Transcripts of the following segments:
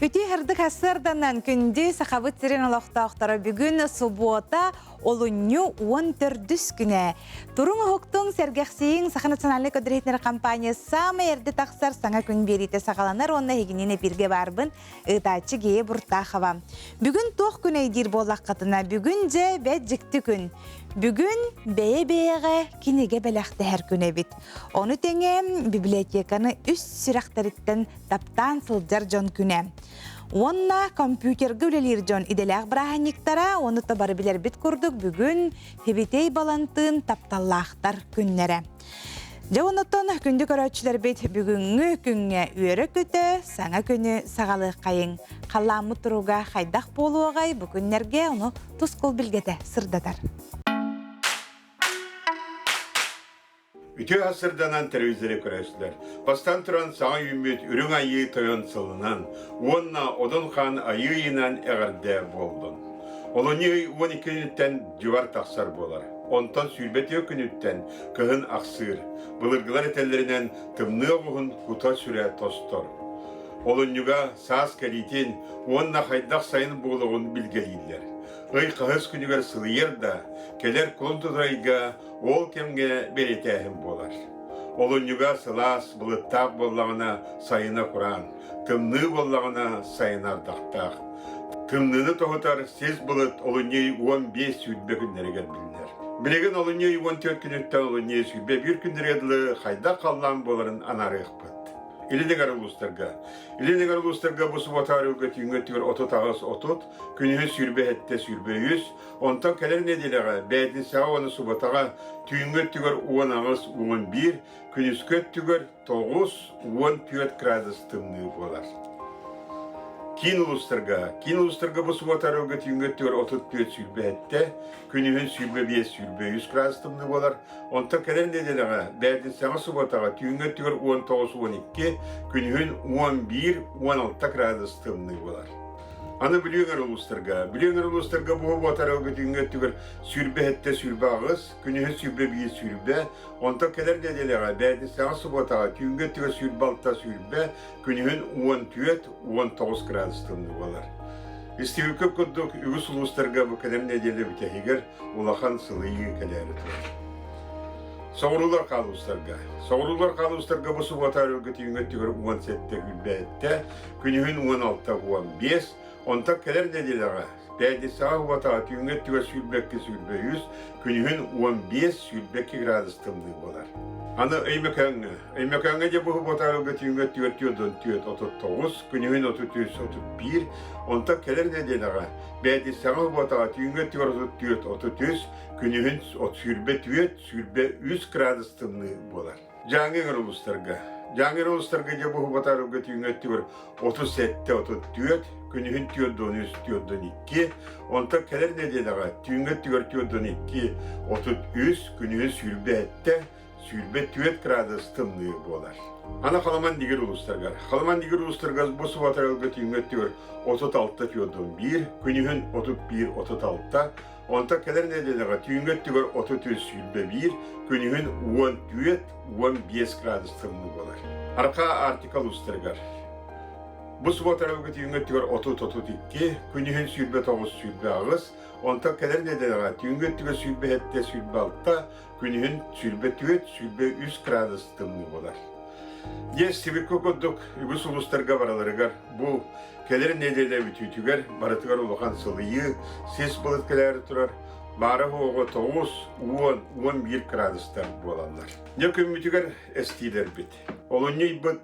Үтүө сырдык сарсыарданан күндү Сахабыт сирин олохтоохторо бүгүн субуота олунньу 14 күнэ. Туруҥ уһуктуҥ сэргэхсийиҥ Саха национальнай көрдөрүүтүнэр компания саамай эрдэ тахсар саҥа күн биэриитэ саҕаланар уонна эһигинин эпииргэ баарбын ыытааччы Гея Буртахова. Бүгүн туох күн өйдиир буоллаххытына, бүгүн дьэ бэт дьикти күн. Бүгүн бэйэ-бэйэҕэ кинигэ бэлэхтэһэр күн эбит. Ону тэҥэ библиотеканы үс сүрэхтэриттэн таптаан сылдьар дьон күнэ. Уонна компьютерга үлэлиир дьон идэлээх бырааһынньыктара, уонна да бары билэрбит курдук бүгүн Хибитей Балантыын тапталлаахтар күннэрэ. Дьэ оннуттан күндү көрөөччүлэрбит бүгүҥҥү күҥҥэ үөрэ-көтө саҥа күнү саҕалыаххайыҥ. Халлааммыт туруга хайдах буолуоҕай бу күннэргэ ону тускул билгэтэ сырдатар. Үтүө сырданан телевизоры көрөөччүлэр. Бастаан туран саҥа үүммүт Үрүҥ Айыы Тойон сылынан уонна Одун Хаан Айыы ыйынан эҕэрдэ буоллун. Олунньу ый 12 күнүттэн дьыбар тахсар буолар. Онтон 24 күнүттэн кыһын ахсыыр. Былыргылар этэллэринэн тымныы оҕуһун кута-сүрэ тостор. Олунньуга саас кэлиитин уонна хайдах сайын буолуоҕун билгэлииллэр. Ый хаһыс күнүгэр сылыйар да, кэлэр кулун тутар ыйга ол кэмҥэ бэлиэтээһин буолар. Олунньуга сылаас, былыттаах буоллаҕына сайына кураан, тымныы буоллаҕына сайына ардахтаах. Тымныыны тоһутар сис былыт олунньу ый 15 сүүрбэ күннэригэр биллэр. Билигин олунньу ый 14 күнүттэн олунньу ый 21 күннэригэр дылы хайдах халлаан буоларын анаарыахпыт. Илин эҥэр улуустарга. Илин эҥэр улуустарга бу субуота арыылга түүҥҥү өттүгэр 38 30, күнүһүн 27 23, онтон кэлэр нэдиэлэҕэ бээтинсэҕэ уонна субуотаҕа түүҥҥү өттүгэр 18 11, күнүскү өттүгэр 94 градус тымныы буолар. Киин улуустарга Киин улуустарга бу субуота арыылга түүҥҥү өттүгэр 34 27, күнүһүн 25 23 градус тымныы буолар. Онтон кэлэр нэдиэлэҕэ бээтинсэҕэ субуотаҕа түүҥҥү өттүгэр 19-12, күнүһүн 11-16 градус тымныы буолар. Аны Бүлүү эҥэр улуустарга Бүлүү эҥэр улуустарга бу субуота арыылга түүҥҥү өттүгэр 27 28, күнүһүн 21 20, Онтон кэлэр нэдиэлэҕэ бээтинсэҕэ субуотаҕа түүҥҥү өттүгэр 26 20, күнүһүн 14 19 градус тымныы буолар. Истибиккэ курдук үгүс улуустарга бу кэлэр нэдиэлэ бүтэһигэр улахан сылыйыы кэлээри турар. Соҕуруулар хаалуустарга. Соҕуруулар хаалуустарга бу субуота өрүлгэ түүҥҥү өттүгэр 17 27, күнүһүн 16 15, онтон кэлэр нэдиэлэҕэ Пятницаҕа уотаҕа түүҥҥү өттүгэр 22 23, күнүһүн 15 22 градус тымныы буолар. Аны Өймөкөөҥҥө. Өймөкөөҥҥө дьэ бу уотаарылга түүҥҥү өттүгэр 44 39, күнүһүн 33 31, онтон кэлэр нэдиэлэҕэ Бээтинсэҕэ уотаҕа түүҥҥү өттүгэр 34 33, күнүһүн 24 23 градус тымныы буолар. Дьааҥы эҥэр улуустарга. Дьааҥы эҥэр улуустарга дьэ бу Батарылга түүҥҥү өттүгэр 37-34, күнүһүн 43 42, онтон кэлэр нэдиэлэҕэ түүҥҥү өттүгэр 42 33, күнүһүн 27 24 градус тымныы буолар. Аны Халаман Дигир улуустарыгар. Халаман Дигир улуустарыгар бу субатарылга түүҥҥү өттүгэр 36-41, күнүһүн 31-36, Онтон кэлэр нэдиэлэҕэ түүҥҥү өттүгэр 33 21, күнүһүн 14 15 градус тымныы буолар. Арҕаа Арктика улуустарыгар бу субуотарга түүҥҥү өттүгэр 30-32, күнүһүн 29 28, онтон кэлэр нэдиэлэҕэ түүҥҥү өттүгэр 27 26, күнүһүн 24 23 градус тымныы буолар. Дьэ, сибикки курдук үгүс улуустарга бараларыгар бу кэлэр нэдиэлэ бүтүүтүгэр барытыгар улахан сылыйыы, сис былыт кэлээри турар, баара суоҕа 9, 10, 11 градустар буолаллар. Дьэ күммүтүгэр эстиилэрбит. Олунньу ыйбыт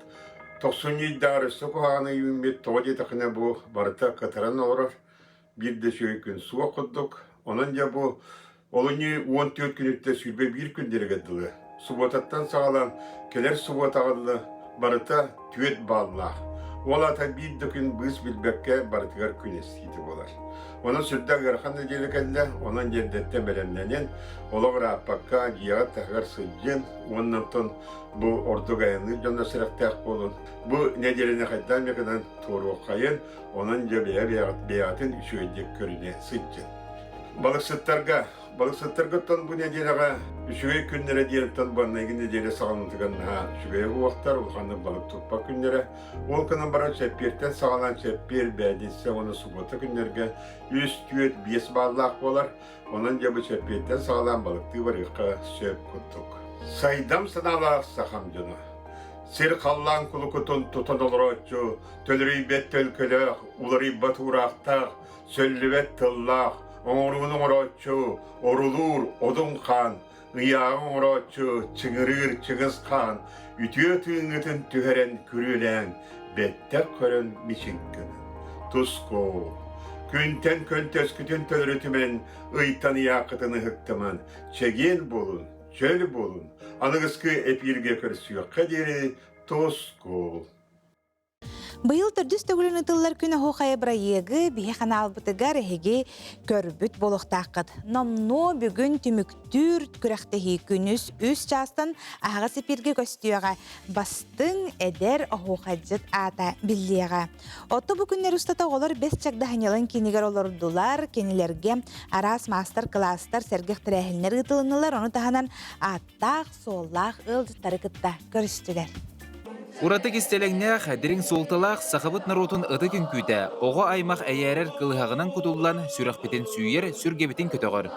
тохсунньу ыйдааҕар өссө куһаҕан ый үүммүт, тоҕо диэтэххинэ бу барыта кытаран олорор, биир да үчүгэй күн суох курдук. Онон дьэ бу олунньу 14 күнүттэн 21 күннэригэр дылы субуотаттан саҕалаан кэлэр субуотаҕа дылы барыта түөрт бааллаах. Ол аата биир да күн быыс билбэккэ барытыгар күн эстиитэ буолар. Онон сүрдээх ыарахан нэдиэлэ кэллэ, онон дьэрдэттэн бэлэмнэнэн, олох ырааппакка дьиэҕэ таһыгар сылдьын уонна оттон бу ордук айанныыр дьонно сэрэхтээх буолун. Бу нэдиэлэни хайдах эмэ гынан туоруоххайын, Онон дьэ бэйэ бэйэҕитин үчүгэйдик көрүнэ сылдьын. Балыксыттарга Балыксыттаргыттан бу нэдиэлэҕэ үчүгэй күннэрэ диэнтэн баннайгы нэдиэлэ саҕаланытыгар наһаа үчүгэй уохтар, улаханнык балык туппат күннэрэ. Ол гынан баран чэппиэртэн саҕалаан чэппиэр, бээтинсэ уонна субуота күннэргэ үс, түөрт, биэс бааллаах буолар. Онон дьэ бу чэппиэртэн саҕалаан балыктыы барыахха сөп курдук. Сайдам санаалаах сахам дьоно. Сир-халлаан кулукутун тутан олорооччу, төлөрүйбэт төлкөлөөх, уларыйбат уураахтаах, сөллүбэт тыллаах, оҥорууну оҥорооччу, орулуур Одун хаан, ыйааҕы оҥорооччу Чыҥырыыр Чыҥыс хаан үтүө тыыҥҥытын түһэрэн күрүөлээн, бэттэх көрөн мичиҥ гынын. Тускул, күнтэн көнтөскүтүн төлөрүтүмэн, ыйтан ыйааххытын ыһыктыман, чэгиэн буолун, чөл буолун, аныгыскы эпииргэ көрсүөххэ диэри тускул. Быйыл төрдүс төгүлүн ытыллар күн оһуохайа бырайыагы биһи ханаалбытыгар эһиги көрбүт буолуохтааххыт. Номнуо бүгүн түмүктүүр күрэхтэһии күнүс үс чаастан аһаҕас эпииргэ көстүөҕэ. Бастыҥ эдэр оһуохайдьыт аата биллиэҕэ. Отто бу күннэр устата оҕолор Бэс Чагда Ханьалан киинигэр олордулар. Кинилэргэ араас маастар-кылаастар, сэргэх тэрээһиннэр ыытылыннылар. Ону таһынан аат ааттаах-суоллаах ыалдьыттары кытта көрүстүлэр. Ураты кистэлэҥнээх, дириҥ суолталаах сахабыт норуотун ытык үҥкүүтэ оҕо аймах эйээрэр кылыһаҕынан кутуллан сүрэхпитин сүүйэр, сүргэбитин көтөҕөр.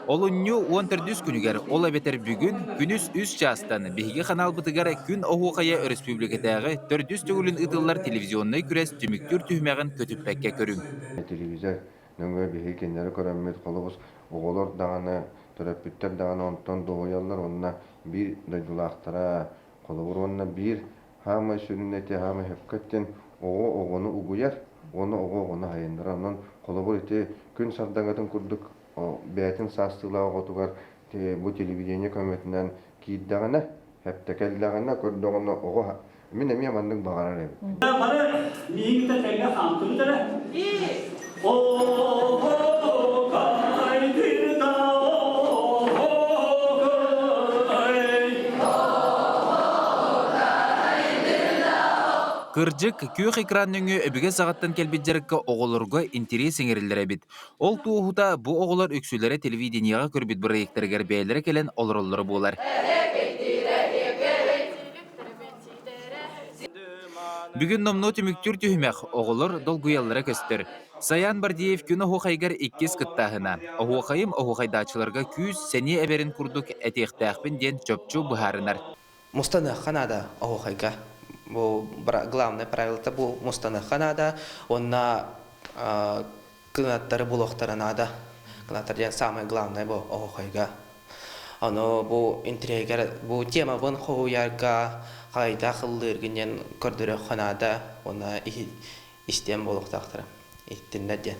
Олунньу 14 күнүгэр, ол эбэтэр бүгүн, күнүс үс чаастан биһиги ханаалбытыгар Күн оһуохайа өрөспүүбүлүкэтээҕи төрдүс төгүлүн ыытыллар телевизионнай күрэс түмүктүүр түһүмэҕин көтүппэккэ көрүҥ. Телевизор нөҥүө биһиги кинилэри көрөммүт, холобур, оҕолор даҕаны Төрөппүттэр даҕаны онтон дуоһуйаллар уонна биир дойдулаахтара, холобур, уонна биир хаамай сүрүн эти хаамай сөпкө эттин, оҕо оҕону угуйар уонна оҕо оҕону хайыннарар. Онон холобур ити күн сардаҥатын курдук бэйэтин саастыылаах оҕотугар бу телевидение көмөтүнэн киирдэҕинэ, хэптэкэллэҕинэ, көрдөҕүнэ оҕо мин эмиэ маннык баҕарар эбиппин. Бары миигин да тэҥҥэ хаамтыбыт эрэ. Кырдьык, күөх экран нөҥүө өбүгэ саҕаттан кэлбит дьарыкка оҕолорго интэриэс иҥэриллэр эбит. Ол туоһута бу оҕолор үксүлэрэ телевидениеҕэ көрбүт бырайыактарыгар бэйэлэрэ кэлэн олороллоро буолар. Бүгүн номнуо түмүктүүр түһүмэх, оҕолор долгуйаллара көстөр. Саян Бардиев күн оһуохайыгар иккис кыттааһына. Оһуохайым оһуохайдааччыларга күүс, сэниэ эбэрин курдук этиэхтээхпин диэн чопчу быһаарынар. Мустаныахха наада оһуохайга. Бу главное правило бу мустаныахха наада. Уонна кынаттары булуохтара наада. Кынаттар диэн самое главное бу оһуохайга. Ону бу интриэгэр бу темабын хоһуйарга хайдах ыллыыргын диэн көрдөрүөххэ наада уонна истиэн буолуохтаахтара. Иһиттиннэр диэн.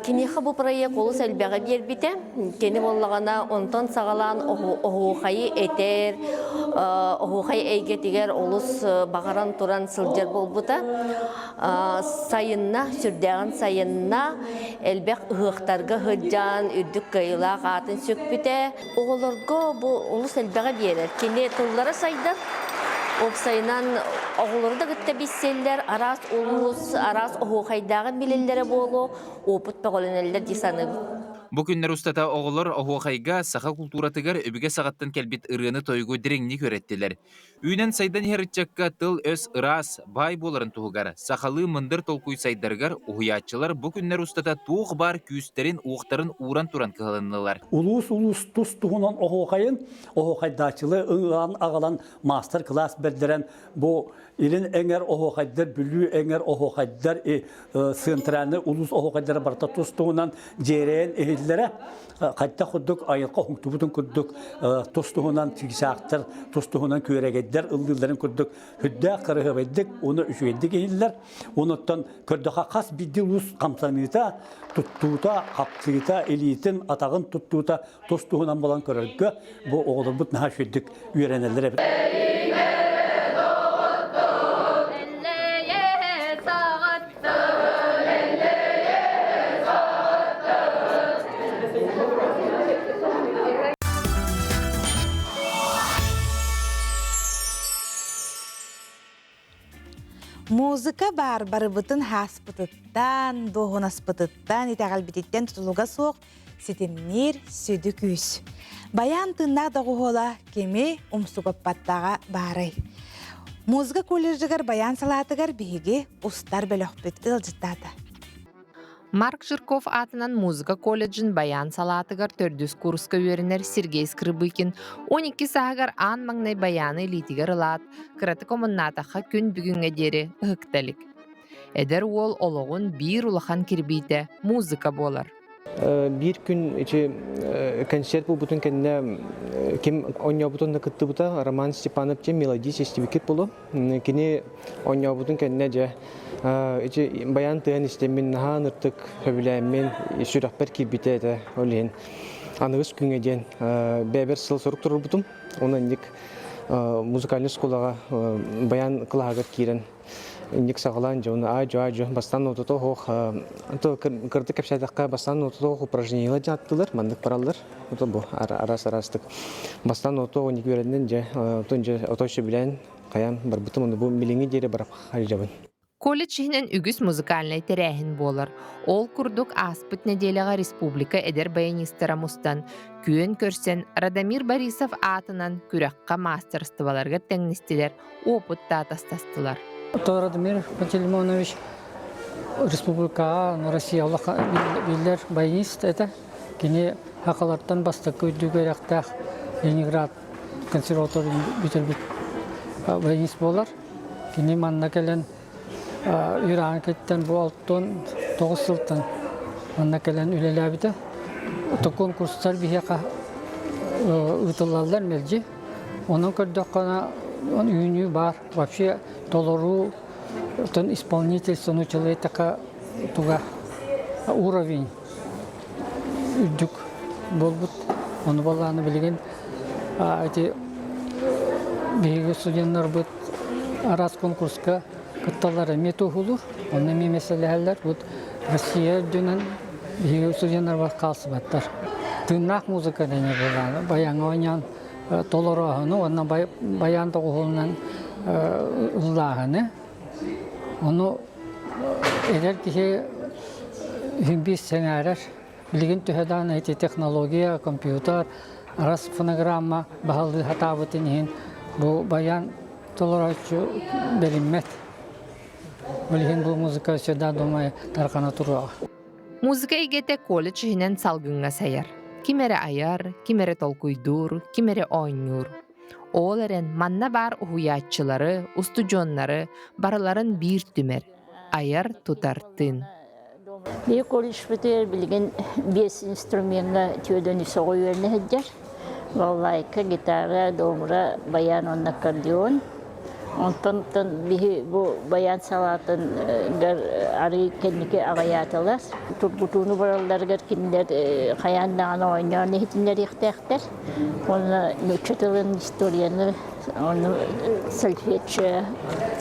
Киниэхэ бу проект олус элбэҕи биэрбитэ. Кини буоллаҕына онтон саҕалаан оһуохайы этэр, оһуохай эйгэтигэр олус баҕаран туран сылдьар буолбута. Сайынна, сүрдээҕин сайынна, элбэх ыһыахтарга сылдьан үрдүк кыайыылаах аатын сүкпүтэ. Оҕолорго бу олус элбэҕи биэрэр. Кини тыллара сайдар, уопсайынан оҕолору да кытта билсэллэр, араас улуус, араас оһуохайдааҕын билэллэрэ буолуо, опыт бөҕөлөнөллөр дии саныыбын. Бу күннэр устата оҕолор оһуохайга саха култууратыгар өбүгэ саҕаттан кэлбит ырыаны-тойугу дириҥник үөрэттилэр. Үүнэн-сайдан иһэр ыччакка тыл-өс ыраас, баай буоларын туһугар сахалыы мындыр толкуй сайдарыгар уһуйааччылар бу күннэр устата туох баар күүстэрин-уохтарын ууран туран кыһалыннылар. Улуус-улуус тус-туһунан оһуохайын оһуохайдааччылы ыҥыран аҕалан маастар-кылаас бэрдэрэн бу Илин эҥэр оһуохайдар, Бүлүү эҥэр оһуохайдар, центральный улуус оһуохайдара барыта тус-туһунан дьиэрэйэн иһиллэрэ. Хайдах курдук айылҕа уһуктубутун курдук тус-туһунан чыгычаахтар, тус-туһунан күөрэгэйдэр ыллыылларын курдук үрдээх кырыһыбайдык уонна үчүгэйдик иһиллэр. Онуттан көрдөхө хас биирдии улуус хамсаныыта, туттуута, хаптыыта, илиитин, атаҕын туттуута тус-туһунан булан көрөргө бу оҕолорбут наһаа үчүгэйдик үөрэнэллэр эбит. Музыка баар барыбытын хааспытыттан, дуоһунаспытыттан, итэҕэлбититтэн тутулуга суох ситимниир сүдү күүс. Баян тыыннаах доҕуһуола кими умсугуппаттаҕа баарай. Музыка колледжыгар баян салаатыгар биһиги устар бөлөхпүт ыалдьыттаата. Марк Жирков аатынан музыка колледжын баян салаатыгар төрдүс курска үөрэнэр Сергей Скрыбыкин 12 сааһыгар аан маҥнай баяны илиитигэр ылаат, кыратык омуннаатахха күн бүгүҥҥэ диэри ыһыкта илик. Эдэр уол олоҕун биир улахан кирбиитэ музыка буолар. Биир күн ити концерт буолбутун кэннэ ким оонньообутун да кыттыбыта Роман Степанов диэн мелодист истибиккит буолуо. Кини оонньообутун кэннэ дьэ ити баян тыаһын истэммин наһаа ыныртык сөбүлээммин сүрэхпэр киирбитэ этэ ол иһин аныгыс күҥҥэ диэн бэйэбэр сыл-сорук туруорбутум. Онон инник музыкальнай школаҕа баян кылааһыгар киирэн инник саҕалаан дьэ уонна аа-дьуо аа-дьуо бастаан нотата оһох кырдык кэпсээтэххэ бастаан нотата оһох упражнениелар дьэ аттылар маннык бараллар ото бу араас араастык бастаан ото оник үөрэннин дьэ отон дьэ ото сөбүлээн хайаан барбытым ону бу билиҥҥи диэри барап халдьабын. Колледж иһинэн үгүс музыкальнай тэрээһин буолар. Ол курдук ааспыт нэдиэлэҕэ республика эдэр баянистара мустан, күөн көрсөн Радомир Борисов аатынан күрэххэ маастарыстыбаларыгар тэҥнэстилэр, опыт да атастастылар. Радомир Пантелеймонович республикаҕа Россия биллэр баянист этэ. Кини сахалартан бастакы үрдүк үөрэхтээх Ленинград консерваторияны бүтэрбит баянист буолар. Кини манна кэлэн Ираҥҥа кыттан бу 69 сылтан манна кэлэн үлэлээбитэ. Конкурстар биһиэхэ ыытыллаллар мэлдьи. Онон көрдөххө, үүнүү баар. Вообще толоруу, оттон исполнительство человека туга уровень үрдүк буолбут. Ону балааны билигин ити биһиги студеннарбыт араас конкурска кытталлар эмиэ туоһулуур. Онно эмиэ мэсэлэһэллэр. Вот Россия үрдүнэн биһиги студеннарбыт хаалсыбаттар. Тыыннаах музыка дэнэр буолааны баяҥҥа оонньоон толорооһуну уонна баян тоҕуһуолунан ыллааһыны. Ону эдэр киһи биир сэҥээрэр. Билигин төһө даҕаны ити технология, компьютер, араас фонограмма баһылыы сатаабытын иһин бу баян толорооччу бэриммэт. Билигин бу музыка всегда думаю тарҕана туруоҕа. Музыка эйгэтэ колледж иһинэн салгыҥҥа сайар. Ким эрэ айар, ким эрэ толкуйдуур, ким эрэ оонньуур. Ол эрэн манна баар уһуйааччылары, устудьуоннары барыларын биир түмэр, айар-тутар тыын. Биһи колледжпытыгар билигин биэс инструмеҥҥа түөдөн үс оҕо үөрэнэ сылдьар. Балалайка, гитара, домра, баян уонна аккордеон. Онтон биһи бу баян салаатын арыы кэнники аҕыйаатылар. Тургутууну баралларыгар кинилэр хайаан даҕаны оонньоон иһитиннэриэхтээхтэр. Уонна нуучча тылын, историяны, ону сольфеджио,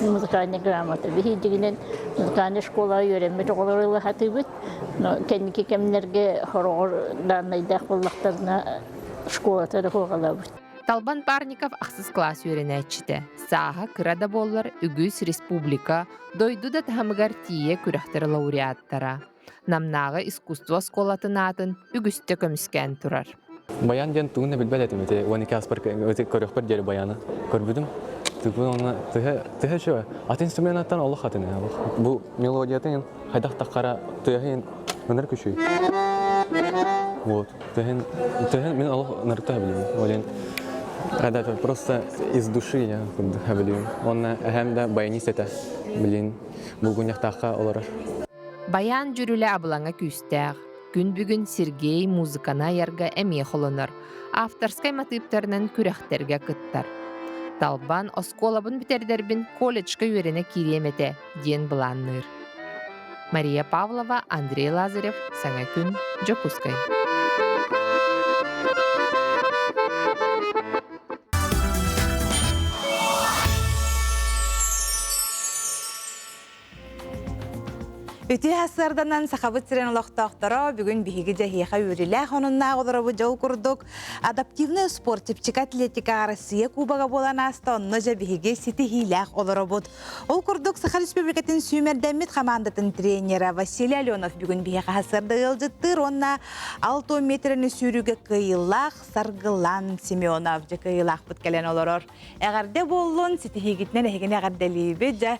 музыкальная грамота. Биһи дьиҥинэн музыкальнай школаҕа үөрэммит оҕолору ыла сатыыбыт. Но кэнники кэмнэргэ хороҕор дааннайдаах буоллахтарына школата да хуоҕалаабыт. Талбан Парников ахсыс кылаас үөрэнээччитэ. Сааһа кыра да буоллар үгүс республика, дойду да таһымыгар тиийэ күрэхтэр лауреаттара. Намнааҕы искусство оскуолатын аатын үгүстэ көмүскээн турар. Баян диэн тугун да билбэт этим ити 12 аспар көрүөхпэр диэри баяны көрбүтүм. Тыпын онно тыһа тыһа чё атын инструменаттан олох атын олох. Бу мелодиятын хайдах таххара тыаһын ыныр күчүй. Вот. Тыһын тыһын мин олох ынырта билим. Олен когда просто из души я билим. Онна эһэм да баянист этэ. Билин булгуньахтаахха олорор. Баян дьүрүлэ абылаҥа күүстээх. Күн бүгүн Сергей музыканы айарга эмиэ холонор, авторскай матыыптарынан күрэхтэргэ кыттар. Талбан оскуолабын бүтэрдэрбин колледжка үөрэнэ киириэм этэ диэн былаанныыр. Мария Павлова, Андрей Лазарев, Саҥа күн, Дьокуускай. Үтүө сарсыарданан Сахабыт сирин олохтоохторо бүгүн биһиги дьэһиэхэ үөрүүлээх онуннаах олоробут дьол курдук адаптивный спорт чэпчэки атлетика Россия кубога буолан ааста онно дьэ биһиги ситиһиилээх олоробут. Ол курдук Саха Республикатын сүүмэрдэммит хамаандатын тренера Василий Аленов бүгүн биһиэхэ сарсыарда ыалдьыттыыр уонна 6 метрэни сүүрүүгэ кыайыылаах Саргылан Семенов дьэ кыайыылаахпыт кэлэн олорор. Эҕэрдэ буоллун, ситиһиигитинэн эһигини эҕэрдэлиибит. Дьэ,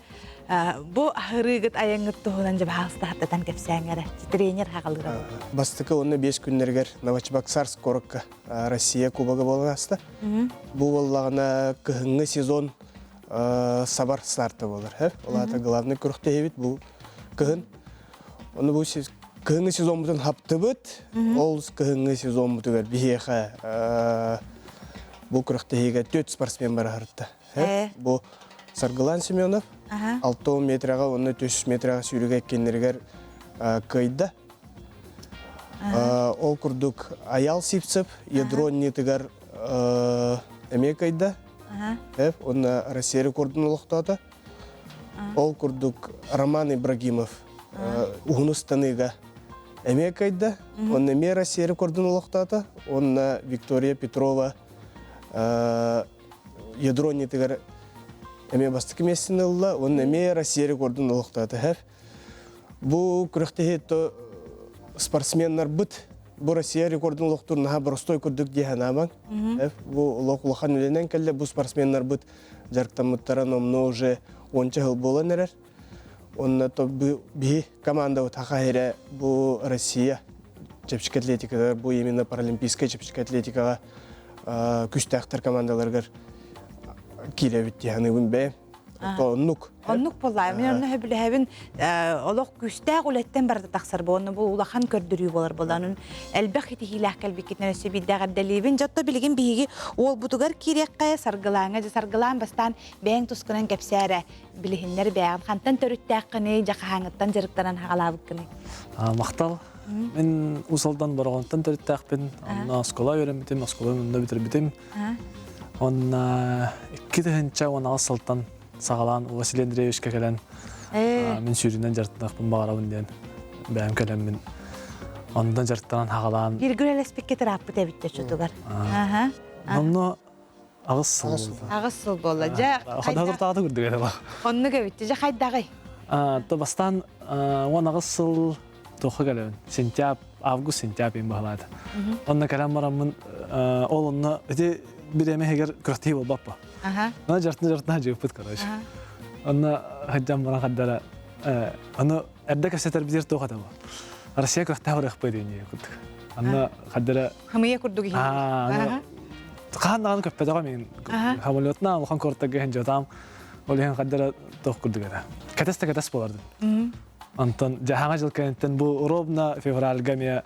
бу аһырыыгыт айаҥҥыт туһунан дьэ баһаалыстаһаттатан кэпсээҥ эрэ. Тренер хаҕалыыра. Бастакы уонна биэс күннэригэр Новочебоксарск куоракка Россия кубога буолан ааста. Бу буоллаҕына кыһыҥҥы сезон сабар старта буолар. Ол аата главный күрэхтэһиибит бу кыһын. Ону бу кыһыҥҥы сезоммутун хаптыбыт. Ол кыһыҥҥы сезоммутугар биһиэхэ бу күрэхтэһиигэ түөрт спортсмен бараһырта. Бу Саргылан Семенов 6 метрага уонна 3 метрага сүүрүгэ иккиннэригэр кыайда. Ол курдук Аял Сивцев ядро ньытыгар эмиэ кыайда. Уонна Россия рекордун олохтоото. Ол курдук Роман Ибрагимов уһун ыстаныыга эмиэ кыайда. Онно эмиэ Россия рекордун олохтоото. Уонна Виктория Петрова ядро ньытыгар эмиэ бастакы миэстэни ылла. Уонна эмиэ Россия рекордун олохтоото. Бу күрэхтэһии спортсменнарбыт бу Россия рекордун олохтуур наһаа боростуой курдук дии санаабаҥ. Бу олох улахан үлэнэн кэллэ. Бу спортсменнарбыт дьарыктаммыттара номнуо уже уонча сыл буолан эрэр. Онно то биһи командабыт хаха эрэ бу Россия чэпчэки атлетикаҕа, бу именно паралимпийскай чэпчэки атлетикаҕа күстээхтэр командаларыгар киирэбит дии саныыбын бэйэм. Оннук. Оннук буоллаа. Мин онно сөбүлэһэбин олох күүстээх үлэттэн барыта тахсар бу. Онно бу улахан көрдөрүү буолар буолан элбэх итиһиилээх кэлбиккитинэн өссө биирдээх эрдэлиибин. Дьотто билигин биһиги уолбутугар киириэххэ Саргылааҥҥа дьэ Саргылаан бастаан бэйэҥ тускунан кэпсээ эрэ. Билиһиннэр бэйэҕин хантан төрүттээххиний, дьэ хаһааҥҥыттан дьарыктанан хаҕалаабыккыный? Махтал. Мин Уус Алдан Бороҕонтон төрүттээхпин. Онно оскуола үөрэммитим, оскуоланы онно бүтэрбитим. Онно 2018 сылтан саҕалаан Василий Андреевичка кэлэн мин сүүрүнэн дьарыктаныахпын баҕарабын диэн бэйэм кэлэммин онно дьарыктанан хаҕалаан Бииргэ үлэлэспиккэ тырааппыт эбит чочутугар. Онно аҕыс сыл буолла. Аҕыс сыл буолла. Дьэ, Хадаа туртаҕата курдук этэ. Оннук эбит. Дьэ, хайдаҕый? То бастаан 18 сыл туохха кэлэбин? Сентябрь, август, сентябрь им баһылаата. Онно кэлэн бараммын, ол онно ити бириэмэ иһигэр күрэхтэһии буолбаппа. Ана жартына-жартына жыыппыт, короче. Онно хаддьан баран хаддара, ону эрдэ кэпсэтэр бизер туох этэ бу. Россия күрэхтэһэ барыахпыт диэн курдук. Онно хаддара Хамыйа курдук иһин. Хаан даҕаны көппөтөҕө мин. Самолетна улахан куораттарга иһин дьотаам. Ол иһин хаддара туох курдук этэ. Кэтэс да кэтэс буолардым. Онтон дьаһаҥа дьыл кэнниттэн бу ровно февральга эмиэ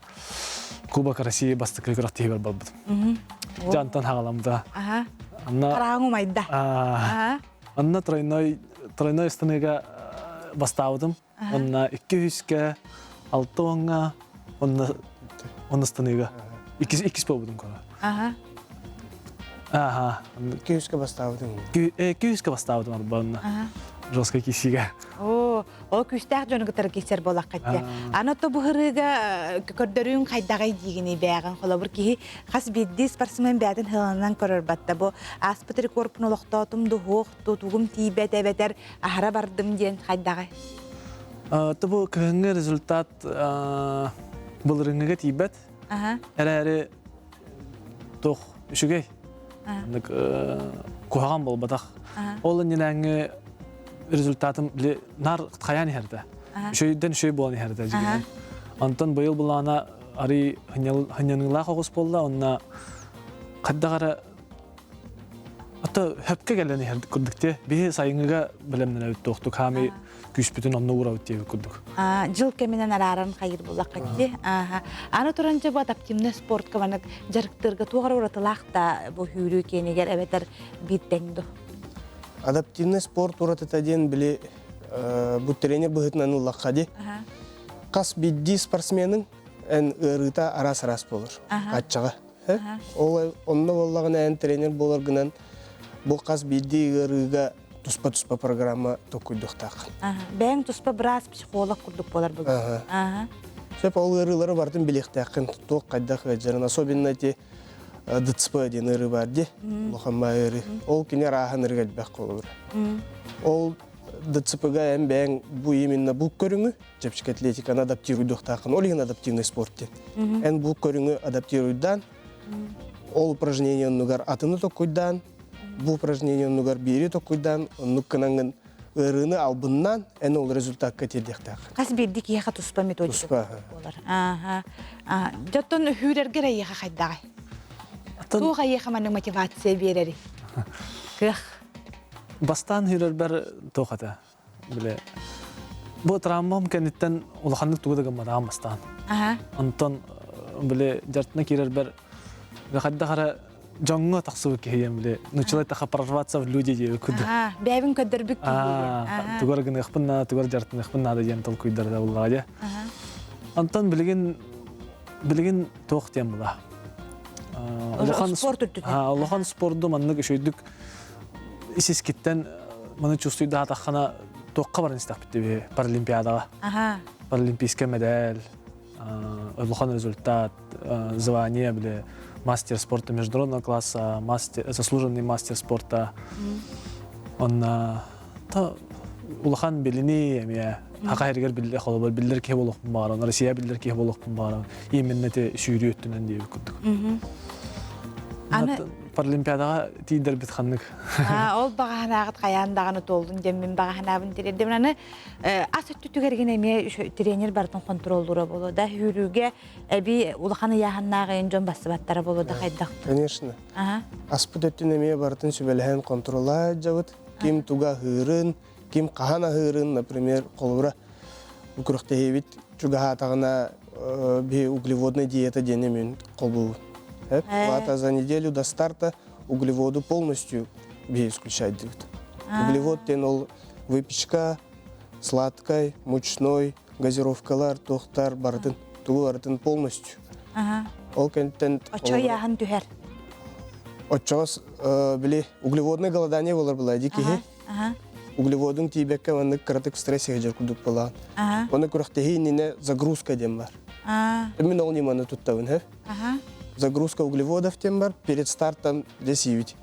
Кубок России бастакы күрэхтэһиибэр барбытым. Дьэ онтон хаҕаламмыта. Анна Хараҕыҥ умайда. Анна тройной тройной ыстаныыга бастаабытым. Онно икки үһүскэ, алта уоҥҥа, онно онно ыстаныыга. Иккис иккис буолбутум кола. Аха. Икки үскэ бастаабытым. Икки үскэ бастаабытым арба онно. Жесткой кисигэ. Оо, ол күүстээх дьону кытары киирсэр буолаххыт дии. Аны то бу ырыыга көрдөрүүҥ хайдаҕый диигиний бээҕин. Холобур, киһи хас биирдии спортсмен бэйэтин сыаланан көрөр батта. Бу ааспыт рекордпун олохтоотум дуһуох, тутугум тиийбэт эбэтэр аһара бардым диэн хайдаҕый? То бу кыһыҥҥы результат былырыҥҥыга тиийбэт. Эрээри туох үчүгэй. Куһаҕан буолбатах. Ол иннинээҥҥи результатым били наар хайаан иһэрдэ. Үчүгэйдэн үчүгэй буолан иһэрдэ дьигинэн. Онтон быйыл былаана арый хынньаныылаах оҕус буолла, онно хайдах эрэ Ата хөпкө кэлэн иһэр курдук те. Биһи сайыҥҥыга бэлэмнэнэбит туохтук хаамый күүспүтүн онно уурабыт диэбит курдук. Дьыл кэминэн арааран хайыр буллахха ди. Аны туран дьэ бу адаптивный спортка маннык дьарыктыырга туох эрэ уратылаах да бу сүүрүү киэнигэр эбэтэр биир тэҥ ду? Адаптивный спорт уратыта диэн били бу тренер быһыытынан ыллахха ди. Хас биирдии спортсменыҥ эн ыарыыта араас-араас буолар. Аччаҕа. Ол онно буоллаҕына эн тренер буоларгынан бу хас биирдии ыарыыга туспа-туспа программа толкуйдуохтааххын. Бэйэҥ туспа быраас, психолог курдук буолар бұл. Сөп ол ыарыылары бартын билиэхтээххин, туох хайдах ыалдьарын, особенно эти ДЦП диэн ыарыы бар дии, улахан ыарыы. Ол кини арааһын ырыга элбэх холобура. Ол ДЦП-га эн бэйэҥ бу именно бу көрүҥү чэпчэки атлетиканы адаптируйдуохтааххын, ол иһин адаптивный спорт диэн. Эн бу көрүҥү адаптируйдаан, ол упражнение оннугар атыны токкуйдаан, бу упражнение оннугар биири токкуйдаан, оннук гынаҥҥын ыарыыны албыннаан, эн ол результакка тиэрдиэхтээх. Хас биирдии киһиэхэ туспа методика буолар. Ааха. Дьоттон үүрэргэ эйиэхэ хайдаҕай? Туох эйиэхэ маннык мотивация биэрэрий? Кыах. Бастаан үүрэрбэр туох этэ? Биле бу травмам кэнниттэн улаханнык тугу да гымматаҕым бастаан. Онтон биле дьартына киирэрбэр хайдах эрэ дьоҥҥо тахсыбыт киһием биле нуччалай таха прорваться в люди диэби курдук. Бэйэбин көрдөрбүт киһи. Тугар гыныахпын наада, тугар дьартыныахпын наада диэн толкуйдарда буллаҕа дьэ. Онтон билигин билигин туох диэн була. Улахан спорт үрдүтэ. Улахан спорду маннык үчүгдүк ис-искиттэн маны чувствуйдаатаххына туохха баран истэхпит Паралимпиадаҕа. Паралимпийскай медаль, улахан результат, звание били мастер спорта международного класса, мастер, заслуженный мастер спорта. Онна та улахан билини эмиэ хака хэригэр биллер холобур биллер киһи буолуохпун баҕаран, Россия биллер киһи буолуохпун баҕаран, именно те сүүрүү өттүнэн диэбит курдук. Аны Паралимпиадаҕа тиийдэрбит ханнык. Ол баҕаһанааҕыт хайаан даҕаны туоллун диэммин баҕаһанаабын тириэрдим. Аны ас өттүтүгэргин эмиэ тренер барытын хонтуруоллуура буолуо да сүүрүүгэ эби улахан ыйааһыннаах эйин дьон бассыбаттара буолуо да хайдах. Конечно. Аспыт өттүн эмиэ барытын сүбэлэһэн контроллаа дьабыт. Ким туга аһыырын, ким хаһан аһыырын, например, холобура бу күрэхтэһиибит чугаһаатаҕына биһи углеводная диета диэн эмиэн холбуубут. Плата за неделю до старта углеводу полностью биһи исключать диибит. Углевод диэн ол выпечка, сладкай, мучной, газировкалар, туохтар барытын, тугу барытын полностью. Ол кэнниттэн Оччо ыйааһын түһэр. Оччоҕо били углеводное голодание болар была ди киһи. Углеводун тиийбэккэ маннык кыратык стресс сыһдьар курдук буолаҕын. Оны күрэхтэһии иннинэ загрузка диэн бар. Мин ол ньыманы туттабын, хэ? Загрузка углеводов диэн бар, перед стартом дьэ сиибит.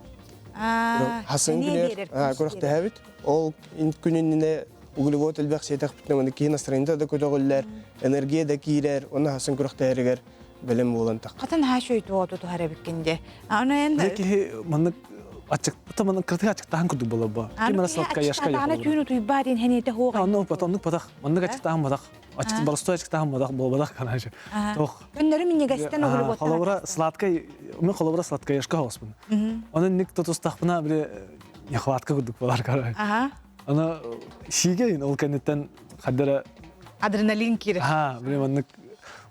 Хасын күнэр күрэхтэһэбит. Ол күн иннинэ углевод элбэх сиэтэхпитинэ маны киһи настроениета да көтөҕүллэр, энергия да киирэр, оны хасын күрэхтэһэригэр бэлэм буолан тахха. Хатын хааш өйтү тутуһар эбиккин де. Аны эн киһи маннык ачык маннык кыртык ачыктаан курдук болор бу. Ким сладкая яшка Аны түүн утуйбаа диэн хэнете хуога. Оннук патах, оннук патах. Маннык ачыктаан батах. Ачык боростой ачыктаан батах буолбатах короче. Тох. Көннөрү минньигэстэн угулуботтан. Холобура сладкай, мен холобура сладкая яшка хоспун. Оны ник тутустахпына биле нехватка курдук болар короче. Аны сиге ол кэнниттэн хаддара адреналин киирэр. Ха, биле маннык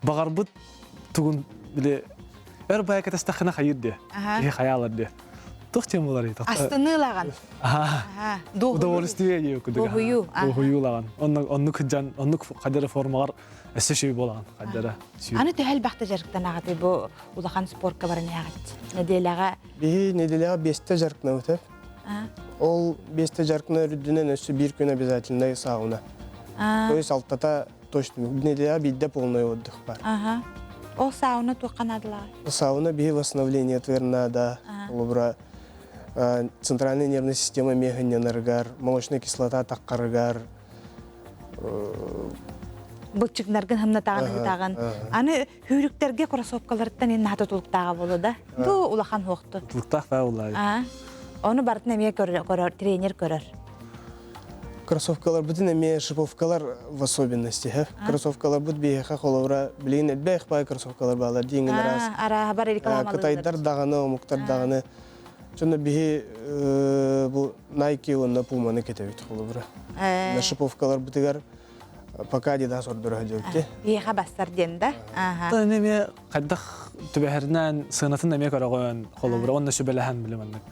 баҕарбыт тугун биле өр бая кэтэстэххинэ хайыр диэ. Киһи хайаалар диэ. Туох тем болар Астыныылаган. Удовольствие диэ кудуга. Дуһуйуу. Дуһуйуулаган. Оннук оннук жан оннук хадара формалар өссө шүй болаган хадара. Аны төһөл бахта жарыктанаҕаты бу улахан спортка баран яҕат. Неделяга Биһи неделяга бесте жарыктанабыт. Ол бесте жаркына үрдүнэн өссө биир күн обязательно сауна. То есть алтата точно неделя биирдэ полный отдых бар. Ага. Ол сауна туохха наадалаҕай? Сауна биһи восстановление надо. Холобура центральная нервная система механнянарыгар, молочная кислота таххарыгар. Былчыгнаргын хамнатаҕын Аны Хүүрүктэргэ кроссовкаларыттан ин наһаа тутулуктааҕа буолуо да? Бу улахан хуохту. Тутулуктаах баа буоллаа. Ону барытын эмиэ көрөр, тренер көрөр. Кроссовкаларбытын эмиэ шиповкалар в особенности. Кроссовкаларбыт биһиэхэ холобура билигин элбэх баай кроссовкалар баалар диэҥин араас. Арааһа бар рекламалыылар. Кытайдар даҕаны, омуктар даҕаны. Чонно биһи бу Nike уонна Puma-ны кэтэбит холобура. Шиповкаларбытыгар. Пока Adidas ордоро сылдьыбыт. Биһиэхэ бассар диэн да. Оттон эмиэ хайдах түбэһэринэн сыанатын эмиэ көрөҕүн холобура уонна сүбэлэһэн билим маннык.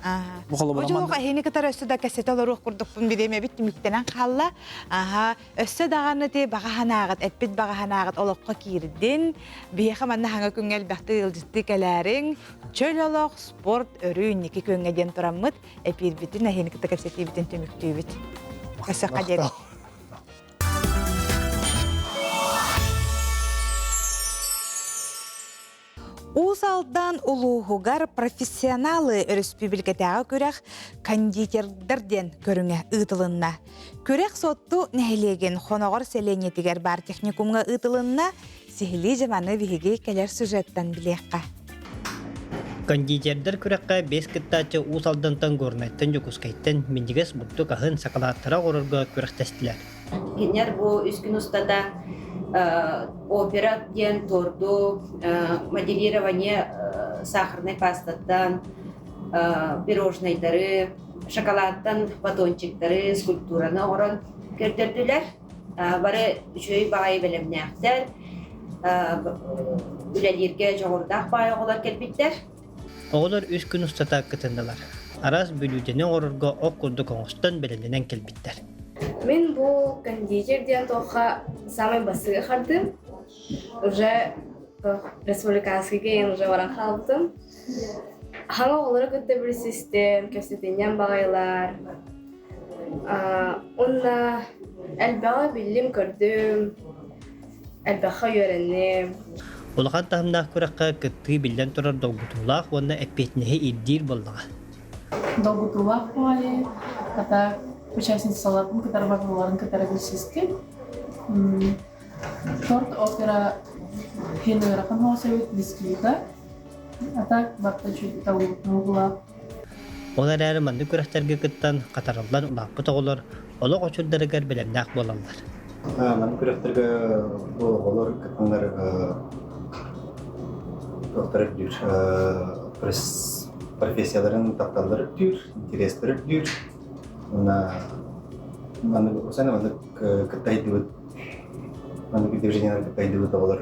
Бу холобура Бу эһини кытары өссө да кэсэтэ олоруох курдукпун бириэмэбит түмүктэнэн хаалла. Аха, өссө даҕаны ти баҕа санааҕыт, эппит баҕа санааҕыт олоххо киирдин. Биһиэхэ манна хаҥа күҥҥэ элбэхтик ыалдьыттыы кэлээриҥ. Чөл олох, спорт өрүү инники күөҥҥэ диэн тураммыт эпиирбитин эһини кытта кэпсэтиибитин түмүктүүбүт. Өссө диэри. Уус Алдан улууһугар профессионалы өрөспүүбүлүкэтээҕи күрэх кондитердар диэн көрүҥэ ыытылынна. Күрэх Сотту нэһилиэгин Хоноҕор сэлиэнньэтигэр баар техникумҥа ыытылынна. Сиһилии дьаманы биһиги кэлэр сюжеттан билиэххэ. Кондитердар күрэххэ биэс кыттааччы Уус Алдантан, Горнайтан, Дьокуускайтан минньигэс бурдук аһын, сакалааттары оҥорорго күрэхтэстилэр. Кинилэр бу үс күн устата опера диэн торду, моделирование сахарнай пастаттан, пирожнайдары, шоколадтан батончиктары, скульптураны оҥорон көрдөрдүлэр. Бары үчүгэй баҕайы бэлэмнээхтэр, үлэлииргэ дьоҕурдаах баай оҕолор кэлбиттэр. Оҕолор үс күн устата кытыннылар. Араас бүлүүдэни оҥорорго ох курдук оҥостон бэлэмнэнэн кэлбиттэр. Мин бу кондитер диэн туохха самый бастакы хардым. Уже республиканскийга иһин уже баран хаалбытым. Хаҥа оҕолору кытта билсистим, кэпсэтинньэҥ баҕайылар. Уонна элбэҕи биллим-көрдүм, элбэххэ үөрэнним. Улахан таһымнаах күрэххэ кыттыы биллэн турар долгутуулаах уонна эппиэтинэһи ирдиир буоллаҕа. Долгутуулаах баҕайы, хата участницаларбын кытары барыларын кытары билсистим. Торт опера иһин ыарахан оҕособут бисквита, а так барыта үчүгэй табыллыбыт Ол эрээри маннык күрэхтэргэ кыттан, хатарыллан улааппыт оҕолор олох очурдарыгар бэлэмнээх буолаллар. Маннык күрэхтэргэ бу оҕолор кыттаннар туохтара үрдүүр, профессияларын тапталлара үрдүүр, интэриэстэрэ үрдүүр. Уонна маннык маннык кытта сайдыбыт маннык движениелар кытта сайдыбыт оҕолор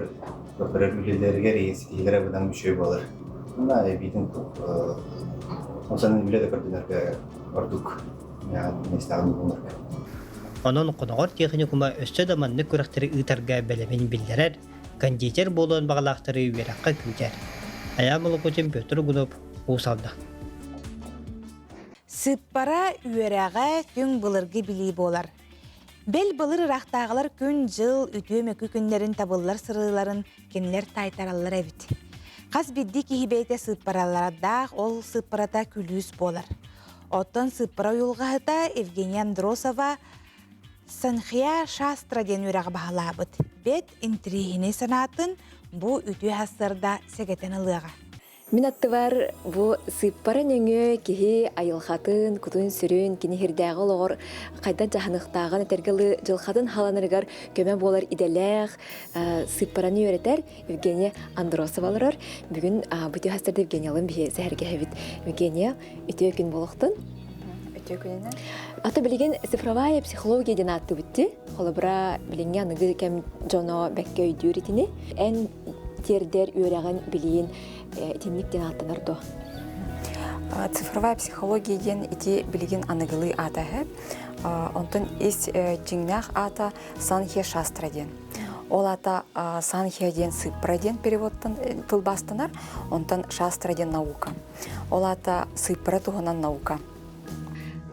туохтара үлэлэригэр ситиһиилэрэ быдан үчүгэй буолар. Уонна эбиитин үлэ да көрдөнөргө ордук миэстэҕин булунарга. Онон Хоноҕор техникума өссө да маннык күрэхтэри ыытарга бэлэмин биллэрэр, кондитер буолуон баҕалаахтары үөрэххэ күүтэр. Айаан Молокутин, Петр Угунов, Уус Алдан. Сыппара үөрэҕэ түҥ былыргы билии буолар. Бэл былыр ыраахтааҕылар күн-дьыл үтүө-мөкү күннэрин табыллар сырыыларын кинилэр таайтараллар эбит. Хас биирдии киһи бэйэтэ сыыппаралардаах, ол сыыппарата күлүүс буолар. Оттон сыыппара уйулҕаһыта Евгения Андросова Санхья Шастра диэн үөрэҕи баһылаабыт. Бэт интириэһинэй санаатын бу үтүө сарсыарда сэгэтэн ылыаҕа. Мин аттыбар бу сыыппара нөҥүө киһи айылҕатын, кутун-сүрүн, кини сирдээҕи олоҕор хайдах дьаһаныахтааҕын этэргэ дылы дьылҕатын халанарыгар көмө буолар идэлээх сыыппараны үөрэтэр Евгения Андросова олорор. Бүгүн бу түһастарда Евгениялыын биһи сэһэргэһэбит. Евгения, үтүө күн буолуохтун. Үтүө күнүнэн. Ата билигин цифровая психология диэн ааттыыбыт дии. Холобура, билиҥҥи аныгы кэм дьоно бэккэ өйдүүр итини. Эн тиэрдэр үөрэҕин билиин итинник диэн ааттанар дуо? Цифровая психология диэн ити билигин аныгылыы аата эһэ. Онтон ис дьиҥнээх аата Санхья Шастра диэн. Ол аата Санхья диэн сыыппара диэн переводтан тылбаастанар, онтон Шастра диэн наука. Ол аата сыыппара туһунан наука.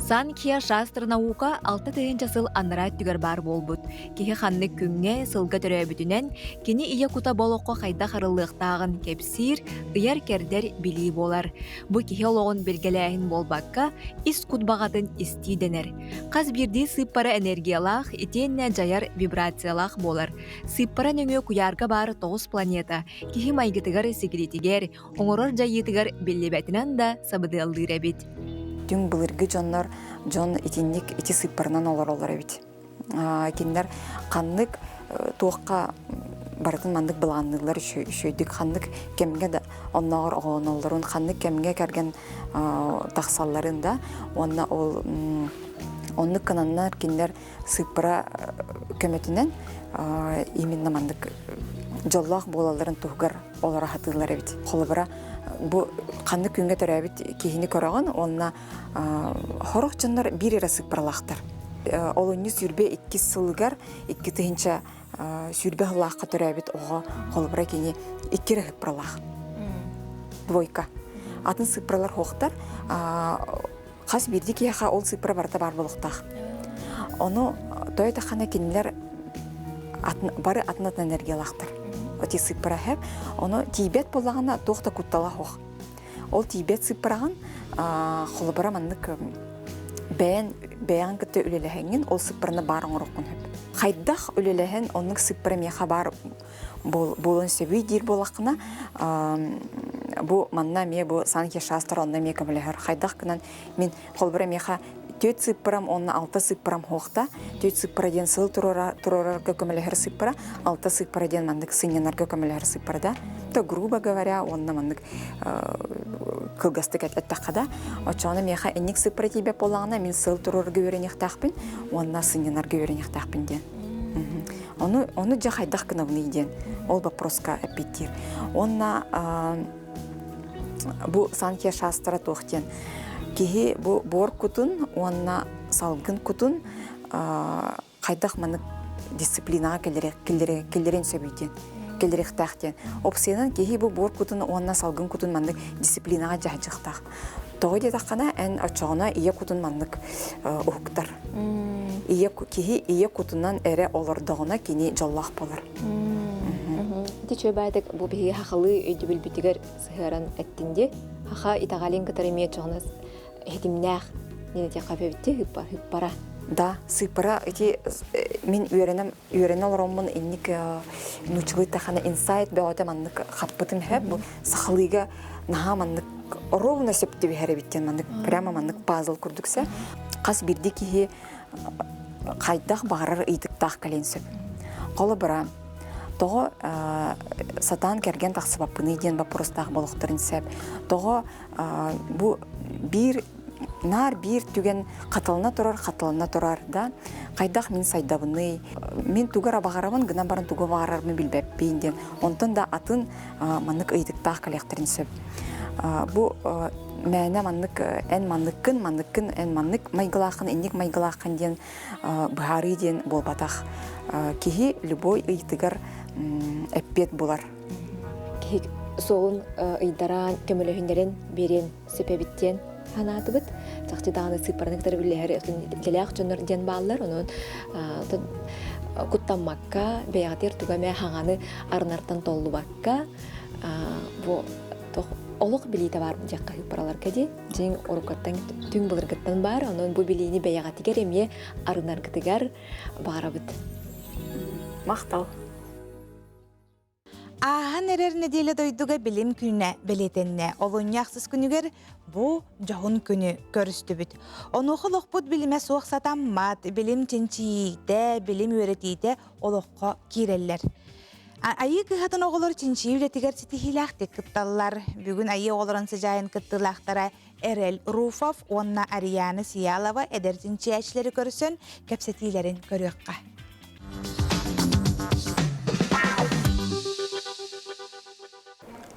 Санкхья Шастра наука 6000 сыл анараа өттүгэр баар буолбут. Киһи ханнык күҥҥэ, сылга төрөөбүтүнэн, кини ийэ кута болоххо хайдах арыллыахтааҕын кэпсиир, ыйар-кэрдэр билии буолар. Бу киһи олоҕун билгэлээһин буолбакка, ис кут баҕатын истии дэнэр. Хас биирдии сыыппара энергиялаах итиэннэ дьайар вибрациялаах буолар. Сыыппара нөҥүө куйаарга баар тоҕус планета киһи майгытыгар-сигилитигэр, оҥорор дьайыытыгар биллибэтинэн да сабыдыаллыыр эбит. Түҥ былыргы дьоннор дьон итинник ити сыыппаранан олороллор эбит. Кинилэр ханнык туохха барытын маннык былаанныыллар үчүгэйдик ханнык кэмҥэ да оннооҕор оҕолоноллорун ханнык кэмҥэ кэргэн тахсалларын да уонна ол Оннук гынаннар кинилэр сыыппара көмөтүнэн именно маннык дьоллоох буолалларын туһугар олоро сатыыллар эбит. Холобура, бу ханнык күҥҥэ төрөөбүт киһини көрөҕүн уонна сорох дьоннор биир эрэ сыыппаралаахтар. Олунньу 22 сылыгар 2020 сыллаахха төрөөбүт оҕо холобура кини икки эрэ сыыппаралаах. Двойка. Атын сыыппаралар суохтар. Хас биирдии киһиэхэ ол сыыппара барыта баар буолуохтаах. Ону той тахана кинилэр бары атын-атын энергиялаахтар. Оти сыыппара хэп. Ону тиийбэт буоллаҕына туох да куттала суох. Ол тиийбэт сыыппараҕын холобура маннык бэйэн бэйэҕин кытта үлэлэһэҥҥин ол сыыппараны баар оҥоруоххун сөп. Хайдах үлэлэһэн оннук сыыппара миэхэ баар буолуон сөбүй диир буоллаххына бу манна эмиэ бу Санхи Шастр онно эмиэ көмөлөһөр. Хайдах гынан мин холобура миэхэ түөрт сыыппарам уонна алта сыыппарам хуохта. Түөрт сыыппара диэн сыл туруорарга көмөлөһөр сыыппара, алта сыыппара диэн маннык сынньанарга көмөлөһөр сыыппара да. То грубо говоря, уонна маннык кылгастык эттэххэ да, оччоҕуна миэхэ инник сыыппара тиийбэт буоллаҕына, мин сыл туруорарга үөрэниэхтээхпин уонна сынньанарга үөрэниэхтээхпин диэн. Ону, ону дьэ хайдах гынабыный диэн ол вопроска эппиттиир. Уонна бу Санхья Шастра туох диэн киһи бу буор кутун уонна салгын кутун хайдах маннык дисциплинаҕа киллэрин сөбүй диэн киллэриэхтээх диэн. Опсыйанан киһи бу буор кутун уонна салгын кутун маннык дисциплинаҕа дьаһдьыахтаах. Тоҕо диэтэххинэ, эн оччоҕуна ийэ кутун маннык уһуктар. Ийэ киһи ийэ кутунан эрэ олордоҕуна кини дьоллоох буолар. Ити чөбаатык бу биһиги хахалыы өйдөбүлбүтүгэр сыһыаран эттин дии. Хаха итэҕэлин кытары эмиэ чоҕуна хитимнээх диэн этиэххэ эбитти хыппара. Да, сыыппара ити мин үөрэнем үөрэнэ олороммун инник нууччалыы тахана инсайт бөҕөтө маннык хаппытым хэп бу сахалыыга наһаа маннык ровно сөп түбэһэр эбит диэн маннык прямо маннык пазл курдук сэ хас биирдии киһи хайдах баҕарар ыйытыктаах кэлиэн сөп холобура тоҕо сатаан кэргэн тахсыбаппыный диэн боппуруостаах болохторун сөп тоҕо бу биир наар биир түгэн хатылана турар хатылана турар да хайдах мин сайдабыный мин тугу эрэ баҕарабын гынан баран тугу баҕарарбын билбэппин диэн онтон да атын маннык ыйытыктаах кэлиэхтэрин сөп бу мээнэ маннык эн манныккын манныккын эн маннык майгылааххын инник майгылааххын диэн быһаарыы диэн буолбатах киһи любой ыйытыгар эппиэт булар киһи суолун ыйдараан көмөлөһүннэрэн биэриэн сөп эбит диэн санаатыбыт. Чахчы даҕаны сыыппараны кытары үлэлэһэр идэлээх дьоннор диэн бааллар. Онон куттаммакка, бэйэҕитигэр туга эмэ хаҥаны арынартан толлубакка, бу олох билиитэ баар диэххэ сыыппараларга дии. Дьиҥ уруккаттан түҥ былыргыттан баар. Онон бу билиини бэйэҕитигэр эмиэ арынаргытыгар баҕарабыт. Махтал. Ааһан эрэр нэдиэлэ дойдуга билим күнэ бэлиэтэннэ. Олунньу ахсыс күнүгэр бу дьоһун күнү көрүстүбүт. Онуоха олохпут билимэ суох сатаммат, билим чинчийиитэ, билим үөрэтиитэ олоххо киирэллэр. Айыы кыһатын оҕолор чинчийии үлэтигэр ситиһиилээхтик кытталлар. Бүгүн Айыы оҕолорун сыдьаайын кыттыылаахтара Эрэл Руфов уонна Ариана Сиялова эдэр чинчийээччилэри көрсөн кэпсэтиилэрин көрүөххэ.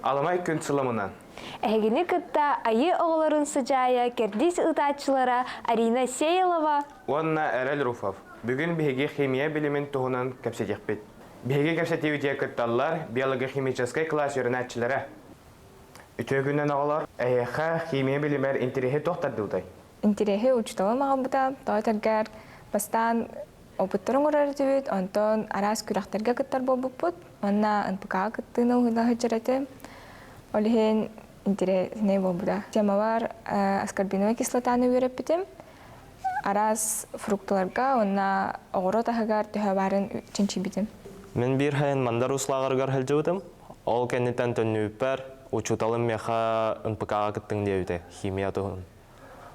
Аламай күн сыламынан. Эһигини кытта Айыы оҕолорун сыдьаайа кэрдиис ыытааччылара Арина Сеялова уонна Эрэл Руфов. Бүгүн биһиги химия билимин туһунан кэпсэтиэхпит. Биһиги кэпсэтиибитигэр кытталлар биологохимическай кылаас үөрэнээччилэрэ. Үтүө күнүнэн оҕолор, эһиэхэ химия билимэр интэриэһи туох тардыбытай? Интэриэһи учууталым аҕалбыта, тоҕо этэргэр бастаан опыттарын оҥорор этибит, онтон араас күрэхтэргэ кыттар буолбуппут уонна НПК-ҕа кыттыыны уһуна сылдьар этим. Ол иһин интэриэһинэй буолбута. Темабар аскорбиновай кислотаны үөрэппитим. Араас фрукталарга уонна оҕуруот аһыгар төһө баарын чинчийбитим. Мин биир сайын Мандар Уус лааҕырыгар сылдьыбытым. Ол кэнниттэн төннүбүппэр учууталым миэхэ НПК-ҕа кыттыҥ диэбитэ, химия туһунан.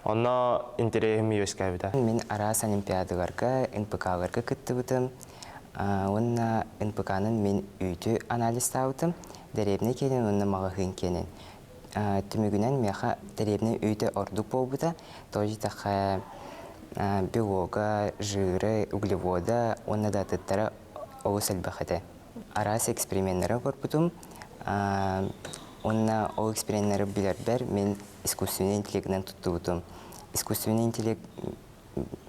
Онно интэриэһим үөскээбитэ. Мин араас олимпиадаларга, НПК-ларга кыттыбытым уонна НПК-нан мин үүтү анализтаабытым, дэриэбинэ киэнин уонна маҕаһыын киэнин. Түмүгүнэн миэхэ дэриэбинэ үүтэ ордук буолбута, тоҕо диэтэххэ Белога, жиры, углевода уонна да атыттара олус элбэх этэ. Араас эксперименнэри оҥорбутум. Уонна ол эксперименнэри билэрбэр мин искусственный интеллектинэн туттубутум. Искусственный интеллект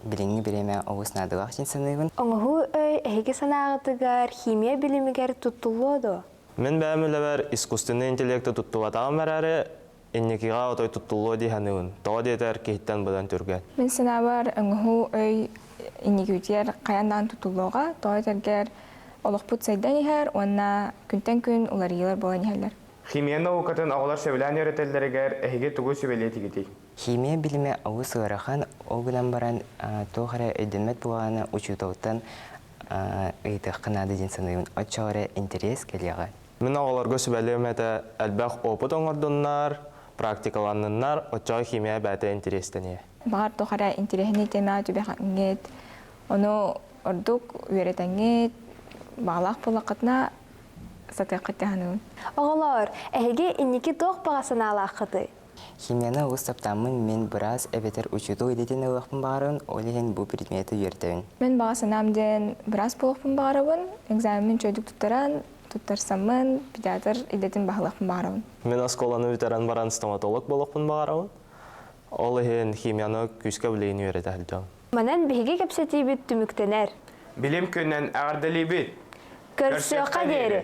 билиҥҥи бириэмэ олус наадалаах диэн саныыбын. Оҥоһуу өй эһиги санааҕытыгар химия билимигэр туттуллуо дуо? Мин бэйэм үлэбэр искусственный интеллекти туттубатаҕым эрээри, инникигэ отой туттуллуо дии саныыбын. Тоҕо диэтэр киһиттэн быдан түргэн. Мин санаабар, оҥоһуу өй инникитигэр хайаан даҕаны тутуллуоҕа. Тоҕо этэргэр олохпут сайдан иһэр уонна күнтэн күн уларыйыылар буолан иһэллэр. Химия наукатын оҕолор сөбүлээн үөрэтэллэригэр эһиги тугу сүбэлиэтигитий? Химия билимэ олус ыарахан, ол гынан баран туох эрэ өйдөммөт буолаҕына учууталтан ыйытыахха наада диэн саныыбын. Оччоҕо эрэ интэриэс кэлиэҕэ. Мин оҕолорго сүбэлиэм этэ элбэх опыт оҥордуннар, практикаланныннар, оччоҕо химия бэйэтэ интэриэстэниэ. Баҕар туох эрэ интэриэһинэй тиэмэҕэ түбэһэҥҥит, ону ордук үөрэтэҥҥит, баҕалаах буоллаххытына сатыаххыт дии саныыбын. Оҕолоор, эһиги инники туох баҕа санаалааххытый? Химияны олус таптааммын мин быраас эбэтэр учуутал идэтин ылыахпын баҕарабын, ол иһин бу предмети үөрдэбин. Мин баҕа санаам диэн быраас буолуохпун баҕарабын, экзамеммин үчүгэйдик туттаран, туттарсаммын, педиатр идэтин баһылыахпын баҕарабын. Мин оскуоланы бүтэрэн баран стоматолог буолуохпун баҕарабын. Ол иһин химияны күүскэ билигин үөрэтэ сылдьабын. Манан биһиги кэпсэтиибит түмүктэнэр. Билим күнүнэн эҕэрдэлиибит! Көрсүөххэ диэри!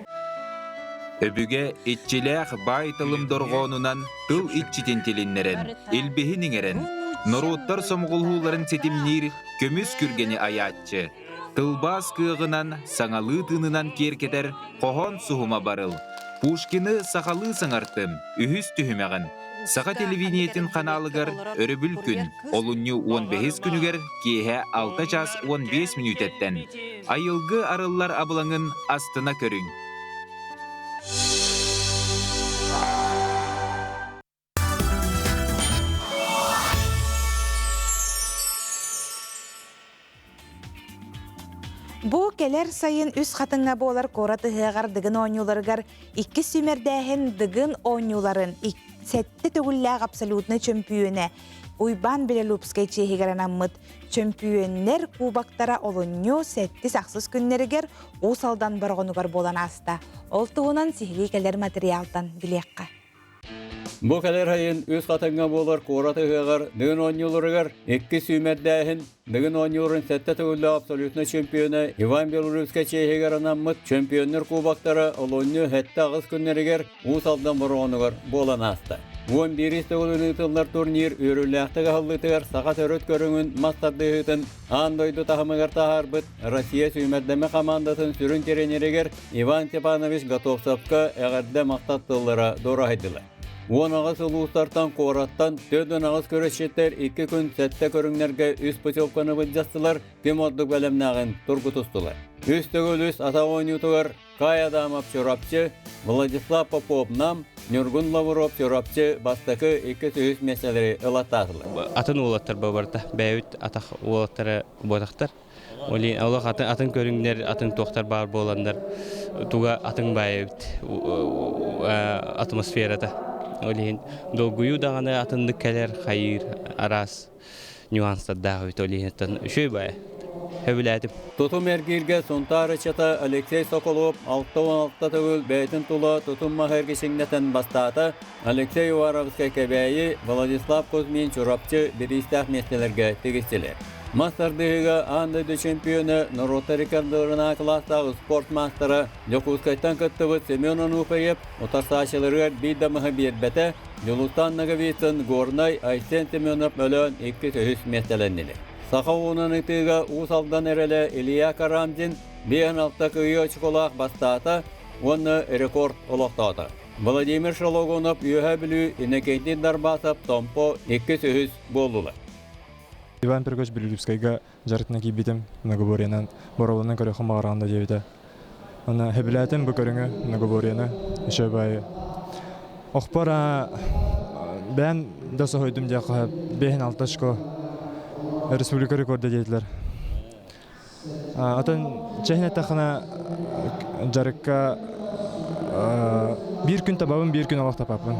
Өбүгэ иччилээх баай тылым дорҕоонунан тыл иччитин тилиннэрэн, илбиһин иҥэрэн, норуоттар сомоҕолоһууларын ситимниир көмүс күргэни айааччы, тылбаас кыаҕынан, саҥалыы тыынынан киэркэтэр хоһоон суһума барыл, Пушкины сахалыы саҥартым үһүс түһүмэҕин Саха телевидениетин ханаалыгар өрөбүл күн, олунньу 15 күнүгэр киэһэ 6 чаас 15 мүнүүтэттэн Айылгы арыллар абылаҥын астына көрүҥ. Бу кэлэр сайын үс хатыҥҥа буолар куорат ыһыаҕар Дыгын оонньууларыгар иккис сүүмэрдээһин Дыгын оонньууларын сэттэ төгүллээх абсолютнай чөмпүйүөнэ Уйбаан Белолюбскай чиэһигэр анаммыт чөмпүйүөннэр кубоктара олунньу сэттис-ахсыс күннэригэр Уус Алдан Бороҕонугар буолан ааста. Ол туһунан сиһилии кэлэр материалтан билиэххэ. Бу кэлэр сайын үс хатыҥҥа буолар куорат ыһыаҕар Дыгын оонньууларыгар икки сүүмэрдээһин Дыгын оонньууларын сэттэ төгүллээх абсолютнай чемпиона Иван Белорусскай чиэһигэр анаммыт чемпионнар кубоктара олунньу сэттэ-аҕыс күннэригэр Уус Алдан Бороҕонугар буолан ааста. 11 төгүлүн ыытыллар турнир үөрүүлээхтик аһыллыытыгар саха төрүт көрүҥүн мас тардыһыытын аан дойду таһымыгар таһаарбыт Россия сүүмэрдэмэ хамаандатын сүрүн тренеригэр Иван Степанович Готовцевка эҕэрдэ махтал тыллара дуораһыйдылар. 18 улуустартан куораттан 48 көрөччүттэр икки күн сэттэ көрүҥнэргэ үс путевканы былдьастылар, ким ордук бэлэмнээҕин тургутустулар. Үс төгүл үс атах оонньуутугар Кай Адамов Чурапчы, Владислав Попов Нам, Ньургун Лавров Чурапчы бастакы икки үһүс миэстэлэри ылаттаатылар. Атын уолаттар барта бэйэбит атах уолаттара буотахтар. Олох атын атын көрүҥнэр, атын туохтар баар буоланнар туга атын баайабыт атмосферата. Ол иһин долгуйуу даҕаны атыннык кэлэр, хайыыр араас нюанстардаах эбит ол иһиттэн үчүгэй баайа. Сөбүлээтим. Тутум эргииргэ Сунтаар ыччата Алексей Соколов 66 төгүл бэйэтин тула тутум маһы эргичиҥнэтэн бастаата. Алексей Уваровскай Кэбээйи, Владислав Кузьмин Чурапчы бириистээх миэстэлэргэ тигистилэр. Мас тардыһыыга аан дойду чемпиона, норуоттар рекордерына кылаастаах спорт маастара Дьокуускайтан кыттыбыт Семен Онуфриев утарсааччыларыгар биир да маһы биэрбэтэ, Дьулустаан Ноговицын, Горнай, Айсен Семенов Өлөөн иккис үһүс миэстэлэннилэр. Саха уунан ытыыга Уус Алдан эрэлэ Илья Карамзин 56 кыайыы очколаах бастаата уонна рекорд олохтоото. Владимир Шологонов Үөһээ Бүлүү, Иннокентий Дарбасов Томпо иккис-үһүс буоллулар. Иван Перкович Белолюбскайга дьарыктана киирбитим, многоборьенан, боруобаланан көрүөххүн баҕараҕын да диэбитэ. Аны сөбүлээтим бу көрүҥү, многоборьены, еще баайы. Охпор бэйэм да соһуйдум диэххэ бэһин алта очко республика рекорда диэтилэр. Атын чэһин эттэххинэ дьарыкка биир күн табабын, биир күн олох тапаппын.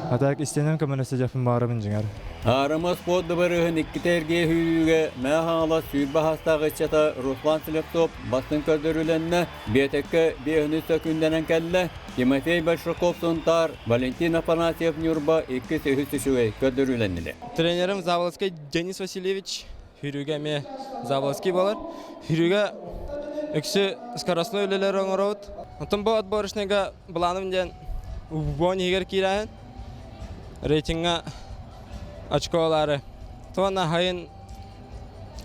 А так истиэнэм көмөлөстө дьэппин баарабын дьиҥэр. Аарыма спорт дыбарыһын иккитэ эргийэ сүүрүүгэ Мэҥэ Хаҥалас сүүрбэ саастаах ыччата Руслан Слепцов бастыҥ көрдөрүүлэннэ, биэтэккэ биэһүнүс сөкүүндэнэн кэллэ. Тимофей Большаков Сунтаар, Валентин Афанасьев Ньурба иккис үһүс үчүгэй көрдөрүүлэннилэр. Тренерим Заболоцкай Денис Васильевич Хүрүгэ эмиэ Заболоцкий буолар. Хүрүгэ үксү скоростной үлэлэри оҥоробут. Оттон бу отборочныйга былааным диэн уон иһигэр киирээһин, рейтиҥҥа очколары. Туонна хайын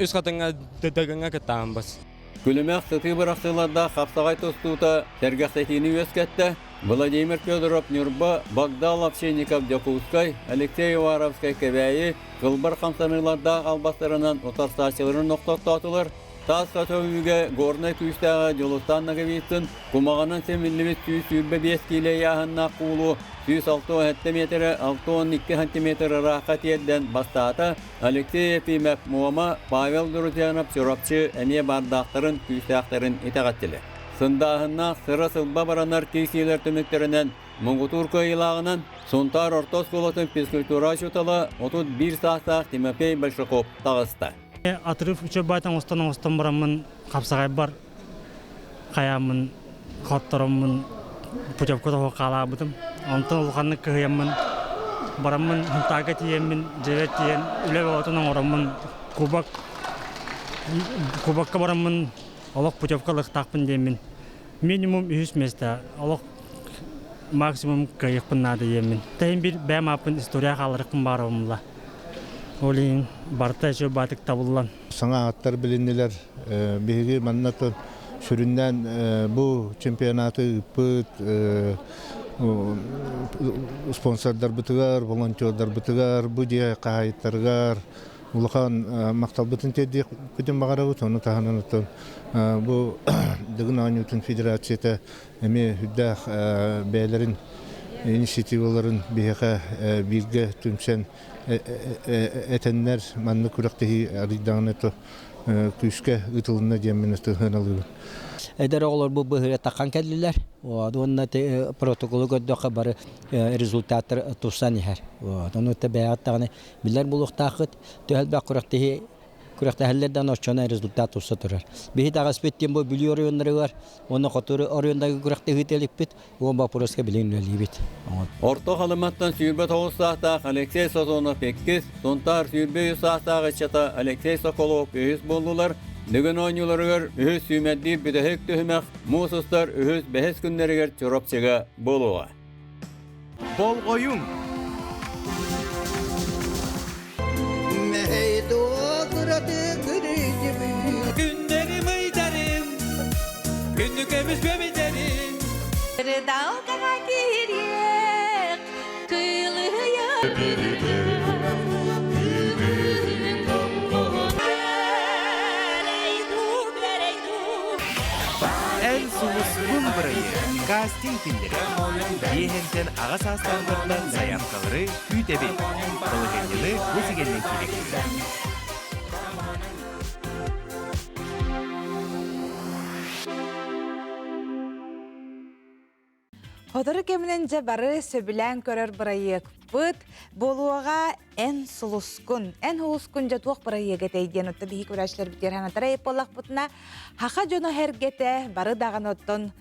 үс хатыҥҥа Дыгыҥҥа кыттаҕым бас. Күлүмэх сытыы бырахсыылардаах хапсаҕай тустуута сэргэхсэтиини үөскэттэ. Владимир Федоров Ньурба, Богдал Овсинников Дьокуускай, Алексей Уваровскай Кэбээйи кылбар хамсаныылардаах албастарынан утарсааччыларын охтоттоотулар. Таас көтөҕүүгэ Горнай күүстээҕэ Дьулустаан Ноговицын кумаҕынан симиллибит 125 киилэ ыйааһыннаах куулу 167 миэтэрэ 62 сантиметр ыраахха тиэрдэн бастаата. Алексей Ефимов Муома, Павел Друзьянов Чурапчы эмиэ баардаахтарын, күүстээхтэрин итэҕэттилэр. Сындааһыннаах сыра-сылба баранар киирсиилэр түмүктэринэн муҥутуур кыайыылааҕынан Сунтаар орто оскуолатын физкультура учуутала 31 саастаах Тимофей Большаков таҕыста. Отрыв учебата оҥостон оҥостон бараммын хапсаҕайбар хайааммын хоттороммун путевка тоһо хаалаабытым. Онтон улаханнык кыһыйаммын бараммын Сунтаарга тиийэммин дьиэбэр тиийэн үлэ бөҕөтүн оҥороммун кубок кубокка бараммын олох путевка ылыахтаахпын диэммин минимум үһүс миэстэ олох максимум кыайыахпын наада диэммин. Тэһин бир бэйэм ааппын история хааларыкпын баарабымла. Ол иһин барыта үчүгэй баатык табыллан. Саҥа ааттар билиннилэр. Биһиги манна сүрүннээн бу чемпионаты ыыппыт спонсордарбытыгар, волонтердарбытыгар, бу дьиэ хаһаайыттарыгар улахан махталбытын тиэрдиэхпитин баҕарабыт. Ону таһынан оттон бу Дыгын оонньуутун федерацията эмиэ үрдээх бэйэлэрин инициативаларын биһиэхэ бииргэ түмсэн этэннэр маннык күрэхтэһии арыйдаҕына то күүскэ ыытылынна диэммин сыаналыыбын. Эдэр оҕолор бу быһыыга таххан кэллилэр. Уонна протоколу көрдөххө бары результаттар тупсан иһэр. Ону бэйэҕит даҕаны билэр буолуохтааххыт. Төһө элбэх күрэхтэһии күрэхтэһэллэр даҕаны оччоно результат тупса турар. Биһи таҕыспыт диэн бу Бүлүү оройуоннарыгар уонна хоту оройуоннарга күрэхтэһии иликпит. Уон боппуруоска билигин үлэлиибит. Орто Халыматтан 29 саастаах Алексей Сазонов иккис, Сунтаар 23 саастаах ыччата Алексей Соколов үһүс буоллулар. Бүгүн оонньууларыгар үһүс сүүмэрдиир бүтэһик түһүмэх муус устар үһүс бэһис күннэригэр Чурапчыга буолуоҕа. Болҕойуҥ! Күннэрим ыйдарым, күндү көмүс бөбүдэрим. Далгаҕа киириэх, кыылыйа. Эн сулускун бырайыак кастинг күннэрэ. Биэһэнтэн аҕа саастаахтартан сайаапкалары күүтэбит. Балаһыанньаны бу сигэннэн киириэххит. Сотору кэминэн дьэ бары сөбүлээн көрөр бырайыакпыт буолуоҕа Эн сулускун. Эн сулускун дьэ туох бырайыак этэй диэн отто биһиги көрөөччүлэрбитигэр санатар буоллахпытына хаха дьоно сэргэтэ бары даҕаны оттон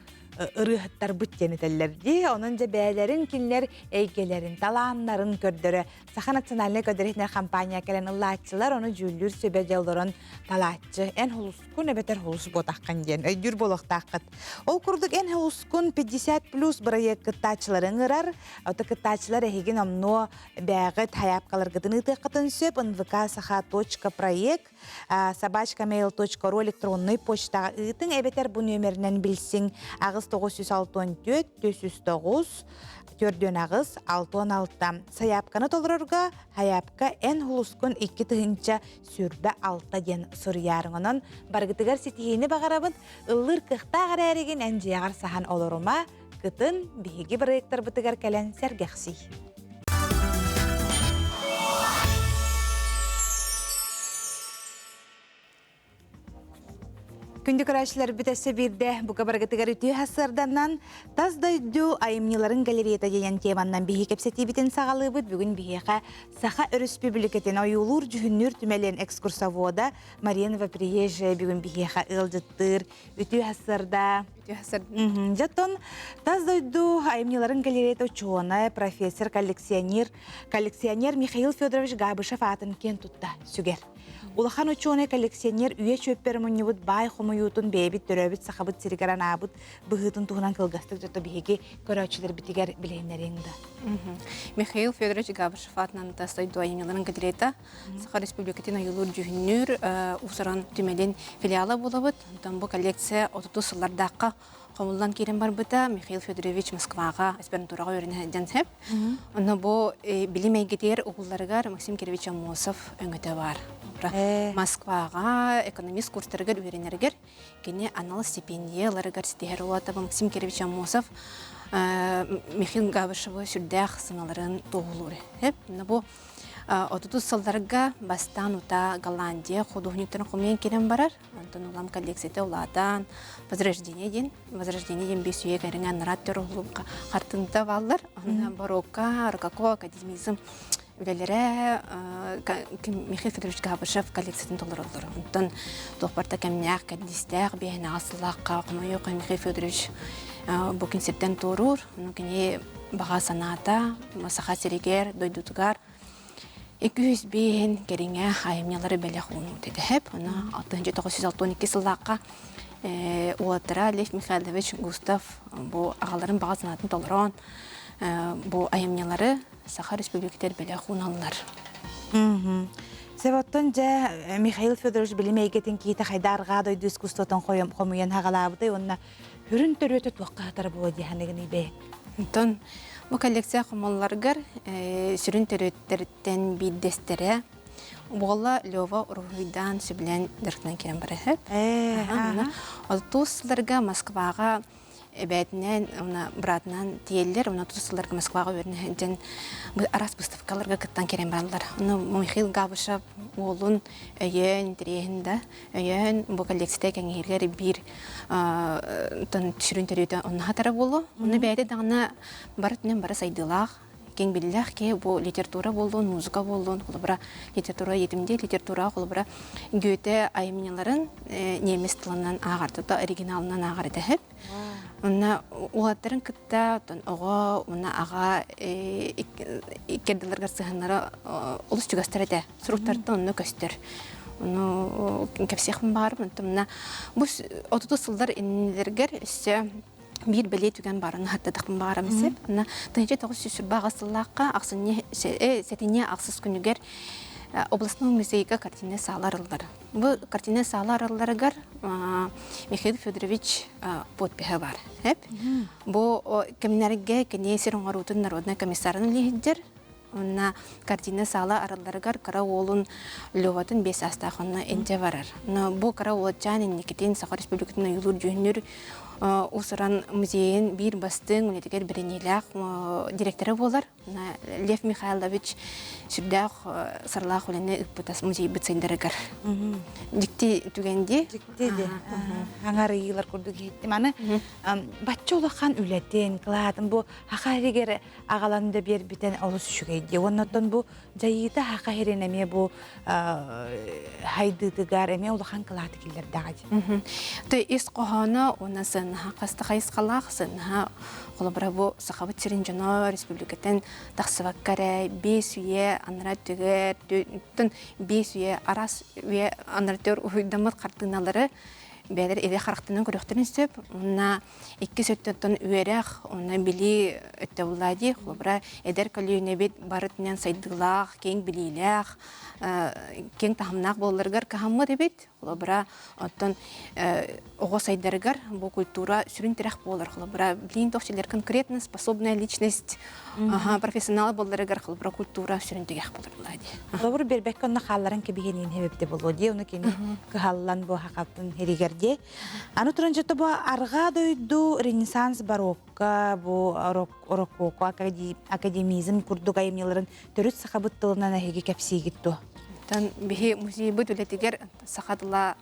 ырыаһыттарбыт диэн этэллэр дии. Онон дьэ бэйэлэрин кинилэр эйгэлэрин, талааннарын көрдөрө Саха национальнай көрдөрүһүнэр компания кэлэн ыллааччылар, ону дьүүллүүр сүбэ дьэ олорон талааччы. Эн хулускун эбэтэр хулус буотаххын диэн өйдүүр буолуохтааххыт. Ол курдук эн хулускун 50 плюс бырайыак кыттааччылары ыҥырар. Ото кыттааччылар эһигин омнуо бээҕит хайаапкаларгытын ыытыаххытын сөп nvk.саха.проект собачкamail.ru электронный почтаҕа ыытыҥ эбэтэр бу нүөмэринэн билсиҥ аҕыс 964 409 48 66 сайаапканы толорорго хайаапка эн хулускун 2026 диэн суруйаарыҥ онон барыгытыгар ситиһиини баҕарабын ыллыыр кыахтаах эрээригин эн дьиэҕэр саһан олорума кытын биһиги бырайыактарбытыгар кэлэн сэргэхсий. Күндү көрөөччүлэрбит өссө биирдэ бука барыгытыгар үтүө сарсыарданан тас дойду айымньыларын галереята диэн теманнан биһи кэпсэтиибитин саҕалыыбыт. Бүгүн биһиэхэ Саха Өрөспүүбүлүкэтин ойуулуур-дьүһүннүүр түмэлин экскурсовода Мария Новоприезжая бүгүн биһиэхэ ыалдьыттыыр. Үтүө сарсыарда. Үтүө сарсыарда. Дьэ, тас дойду айымньыларын галереята учуонай, профессор, коллекционер, коллекционер Михаил Федорович Габышев аатын киэн тутта сүгэр. Улахан учуонай коллекционер үйэ чүөппэр мунньубут баай хомуйуутун бэйэбит төрөөбүт сахабыт сиригэр анаабыт быһыытын туһунан кылгастык дьото биһиги көрөөччүлэрбитигэр билиһиннэриэҥ да. Михаил Федорович Габышев аатынан тас дойду айымньыларын галереята Саха Республикатын ойуулуур дьүһүннүүр уусуран түмэлин филиала буолабыт. Онтон бу коллекция отутус сыллардаахха хомуллан киирэн барбыта Михаил Федорович Москваҕа аспирантураҕа үөрэнэ сылдьан сөп. Онно бу билим эйгэтигэр угулларыгар Максим Кирович Аммосов өҥөтө баар. Москваҕа экономист курстарыгар үөрэнэригэр кини анал стипендия ыларыгар ситиһэр уолата Максим Кирович Аммосов Михаил Габышевы сүрдээх сыҥаларын туоһулуур. Бу Отутус сылларга бастаан утаа Голландия худуоһунньуктарын хомуйан киирэн барар. Онтон улам коллекцията улаатан, Возрождение диэн, Возрождение диэн биэс үйэ кэриҥэ анараа өттүгэр хартыыната бааллар. Онно барокко, рококо, академизм үлэлэрэ Михаил Федорович Габышев коллекциятын толороллор. Онтон туох барыта кэмнээх, кэрдиистээх, биэһинэҕэ сыллаахха хомойуох Михаил Федорович бу күн сиртэн туоруур. Ону кини баҕа санаата Саха сиригэр, дойдутугар 205 кэриҥэ айымньылары бэлэх уунуу тэтэһэп. Ону 1962 сыллаахха уолаттара Лев Михайлович Густав бу аҕаларын баҕа санаатын толорон бу айымньылары Саха Республикатыгар бэлэх ууналлар. Себоттон дьэ Михаил Федорович билим эйгэтин киитэ хайда арҕаа дойду искусствотын хомуйан хаҕалаабытай уонна Хүрүн төрүөтэ туохха хатара буолуо дии саныгыный бэйэҥ? Онтон бу коллекция хомулларыгар сүрүн төрүөттэриттэн биирдэстэрэ буолла Лёва уруһуйдаан сөбүлээн дьарыктанан киирэн барар. Ол туус сылларга Москваҕа эбээтинэн уонна быраатынан тиийэллэр уонна тус сылларга Москваҕа үөрэнэ сылдьан араас выставкаларга кыттан киирэн бараллар. Ону Михаил Габышев уолун өйөөн, интэриэһин да өйөөн бу коллекцията кэҥииригэр биир сүрүн төрүөтэ онно хатара буолуо. Онно бэйэтэ даҕаны бары өттүнэн бары сайдыылаах, киэҥ биллээх киһи бу литература буоллун, музыка буоллун, холобура литература етимдии литература холобура Гёте айымньыларын немец тылынан ааҕар, тута оригиналынан ааҕар этэ сөп. Онно уолаттарын кытта оҕо уонна аҕа иккэрдилэригэр сыһыннара олус чугастар этэ. Суруктартан онно көстөр. Ону кэпсиэхпин баҕарабын. Онтон бу отутус сыллар иннилэригэр өссө биир бэлиэ түгэн баарын аһаттатахпын баҕарам сөп. Онно 1928 сыллаахха ахсынньы сэтинньи ахсыс күнүгэр областной музейга картина саала арыллар. Бу картина саала арылларыгар Михаил Федорович подпиһа бар. Бу кэмнэргэ кини сир оҥоруутун народнай комиссарын үлэһитдэр. Онно картина саала арылларыгар кыра уолун Леватын биэс саастаах онно илдьэ барар. Но бу кыра уолчаан инникитин Саха Республикатын ойуулуур-дьүһүннүүр уус-уран музейын биир бастыҥ үлэтигэр бэриниилээх директора буолар. Лев Михайлович сүрдээх сыралаах үлэни ыыппыта музейбыт сайдарыгар. Дьикти түгэн дии. Дьикти дии. Аҥарыйыылар курдук иһиттим. Аны бачча улахан үлэтин, кылаатын бу саха иһигэр аҕалан да биэрбитин олус үчүгэй дии. Уонна оттон бу дьайыыта саха иһирин эмиэ бу хайдыытыгар эмиэ улахан кылааты киллэрдэҕэ дии. То ис хоһооно уонна сыаннаһа хаста хайысхалаах сыаннаһа холобура бу Сахабыт сирин дьоно республикатын тахсыбакка эрэ биэс үйэ анараа өттүгэр биэс үйэ араас үйэ анараа өттүгэр уһуйдаммыт хартыыналары бэйэлэр илэ харахтанан көрүөхтэрин сөп. Уонна иккис өттүттэн үөрэх, уонна билии өттө булла дии. Холобура, эдэр көлүөнэбит барытынан сайдыылаах, киэҥ билиилээх, киэҥ таһымнаах буолларыгар кыһаммыт эбит. Холобура, оттон оҕо сайдарыгар бу культура сүрүн тирэх буолар. Холобура, билиин тохчилер конкретно способная личность профессионал буолларыгар холобура культура сүрүн тигэх буолар буолаа дии. Холобур бербекке онно хаалларан кэбиһиэнин хэбэбитэ болуо дии, ону кини кыһаллан бу хакалтын хиригэр дии. Аны туран жото бу арҕаа дойду ренессанс барокко бу рококо академизм курдук айымньыларын төрүт сахабыт тылынан эһиги кэпсиигит дуо? Тан биһи музейбыт үлэтигэр саха тыла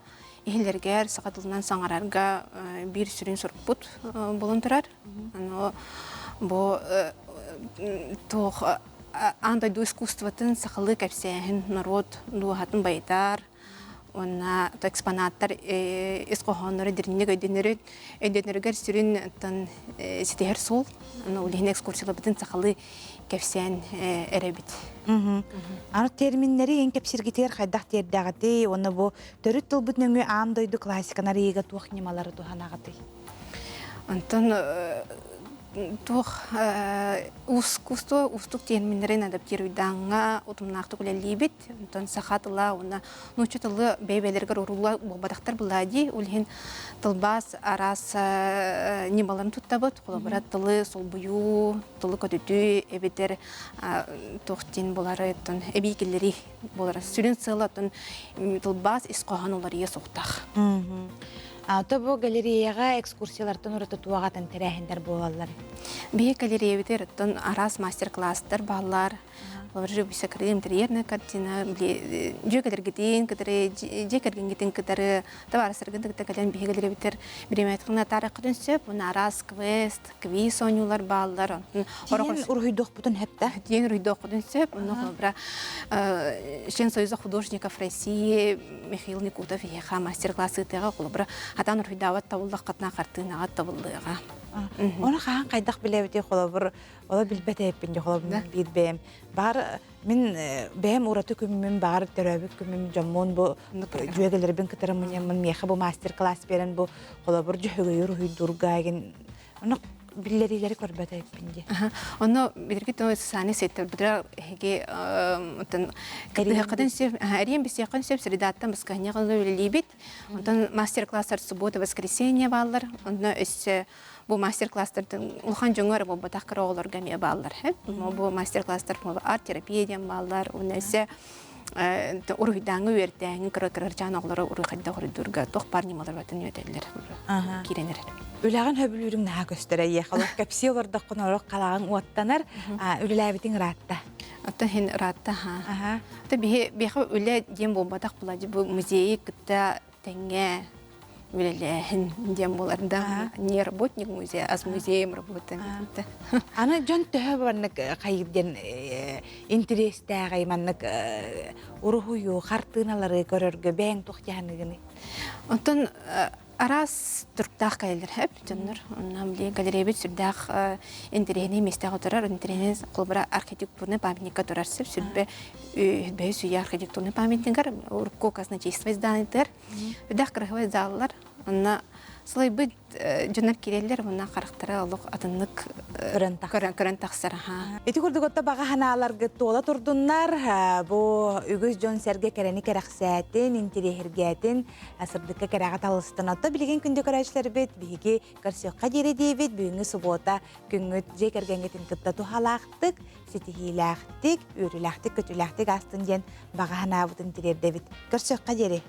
иһиллэригэр саха тылынан саҥарарга биир сүрүн сорукпут буолан турар. Аны бу туох аан дойду искусствотын сахалыы кэпсээһин норуот дууһатын байытар уонна экспонаттар ис хоһоонноро дириҥник өйдөнөрү өйдөнөрүгэр сүрүн оттон ситиһэр суол. Аны ол иһин экскурсияларбытын сахалыы кэпсээн эрэбит. Аны терминнэри эн кэпсиргитигэр хайдах тиэрдэҕитий уонна бу төрүт тылбыт нөҥүө аан дойду классиканы арыйыыга туох ньымалары туһанаҕытый? Онтон туох искусство уустук терминнэрин адаптируйдааҥҥа утумнаахтык үлэлиибит. Онтон саха тыла уонна нуучча тылы бэйэ-бэйэлэригэр уруула буолбатахтар былаа дии. Ол иһин тылбаас араас ньымаларын туттабыт. Холобура, тылы солбуйуу, тылы көтүтүү эбэтэр туох диэн буолары оттон эбии киллэрии буолара. Сүрүн сыала оттон тылбаас ис хоһоон уларыйа суохтаах. Ато бу галереяҕа экскурсиялартан ураты туох атын тэрээһиннэр буолаллар? Биһи галереябытыгар оттон араас мастер-класстар бааллар. Живопись интерьерная картина, дьиэ кэлэргитин кытары, дьиэ кэргэнгитин кытары, табаарыстаргын кытта кэлэн биһи галереябытыгар бириэмэтин атаарыаххытын сөп. Уонна араас квест, квиз оонньуулар бааллар. Тиийэн уруһуйдуохпутун сөп да? Тиийэн уруһуйдуохпутун сөп. Онно холобура член Союза художников России Михаил Никутов иһиэхэ мастер-класс ыытыаҕа холобура хатаан уруһуйдаабат табыллаххытына хартыынаҕа табыллыаҕа. Ону хаһан хайдах билэбитий холобур ола билбэт эппин дьэ холобур биир бэйэм баар мин бэйэм ураты күммүн баар төрөөбүт күмүм дьоммун бу дьүөгэлэрбин кытары мунньаммын миэхэ бу мастер-класс биэрэн бу холобур дьөһөгөйү уруһуйдуурга эгин ону биллэриилэри көрбөт эбиппин дии. Онно билэргит социальный сеттарбытыгар эһиги оттон кытыһыаххытын сөп, эриэн бисиэххин сөп, средаттан баскыһанньаҕа үлэлиибит. Онтон мастер-класстар суббота, воскресенье бааллар. Онно өссө бу мастер-класстартан улахан дьоҥҥо эрэ буолбатах кыра оҕолорго эмиэ бааллар. Бу мастер-класстар арт-терапия диэн бааллар. Уонна өссө уруһуйдааҥҥы үөрдээҥҥи кыра кырачаан оҕолору уруһуйда уруһуйдуурга туох баар ньымалар батын үөтэллэр киирэн эрэр. Үлэҕин сөбүлүүрүҥ наһаа көстөр эйиэхэ олох кэпсии олордоххуна олох халаҕыҥ уоттанар үлэлээбитиҥ ыраатта. Оттон иһин ыраатта аха. Та биһи биһиэхэ үлэ диэн буолбатах була бу музейы кытта тэҥҥэ үлэлээһин диэн буолар да не работник музея, а с музеем работаем. Аны дьон төһө маннык хайыр диэн интириэстээҕий маннык уруһуйу, хартыыналары көрөргө бэйэҥ туох дьаһаныгыный? Онтон араас туруктаах кэлэллэр хэп дьоннор. Онно били галереябыт сүрдээх интэриэһинэй миэстэҕэ турар. Интэриэһинэй холобура архитектурный памятникка турар сөп сүрбэ бэһис үйэ архитектурный памятнигар урукку казначейство изданиетыгар Үрдэх кырыһыбай заллар, онно сылайбыт дьоннор киирэллэр, уонна харахтара олох атыннык көрөн тахсар. Ити курдук отто баҕа санааларгыт туола турдуннар, бу үгүс дьон-сэргэ кэрэни кэрэхсээтин, интириэһиргээтин, сырдыкка кэрэҕэ талыстын. Отто билигин күндү көрөөччүлэрбит биһиги көрсүөххэ диэри диэбит бүгүҥҥү субуота күҥҥүт дьиэ кэргэҥҥитин кытта туһалаахтык, ситиһиилээхтик, үөрүүлээхтик, көтүүлээхтик аастын диэн баҕа санаабытын тириэрдэбит. Көрсүөххэ диэри!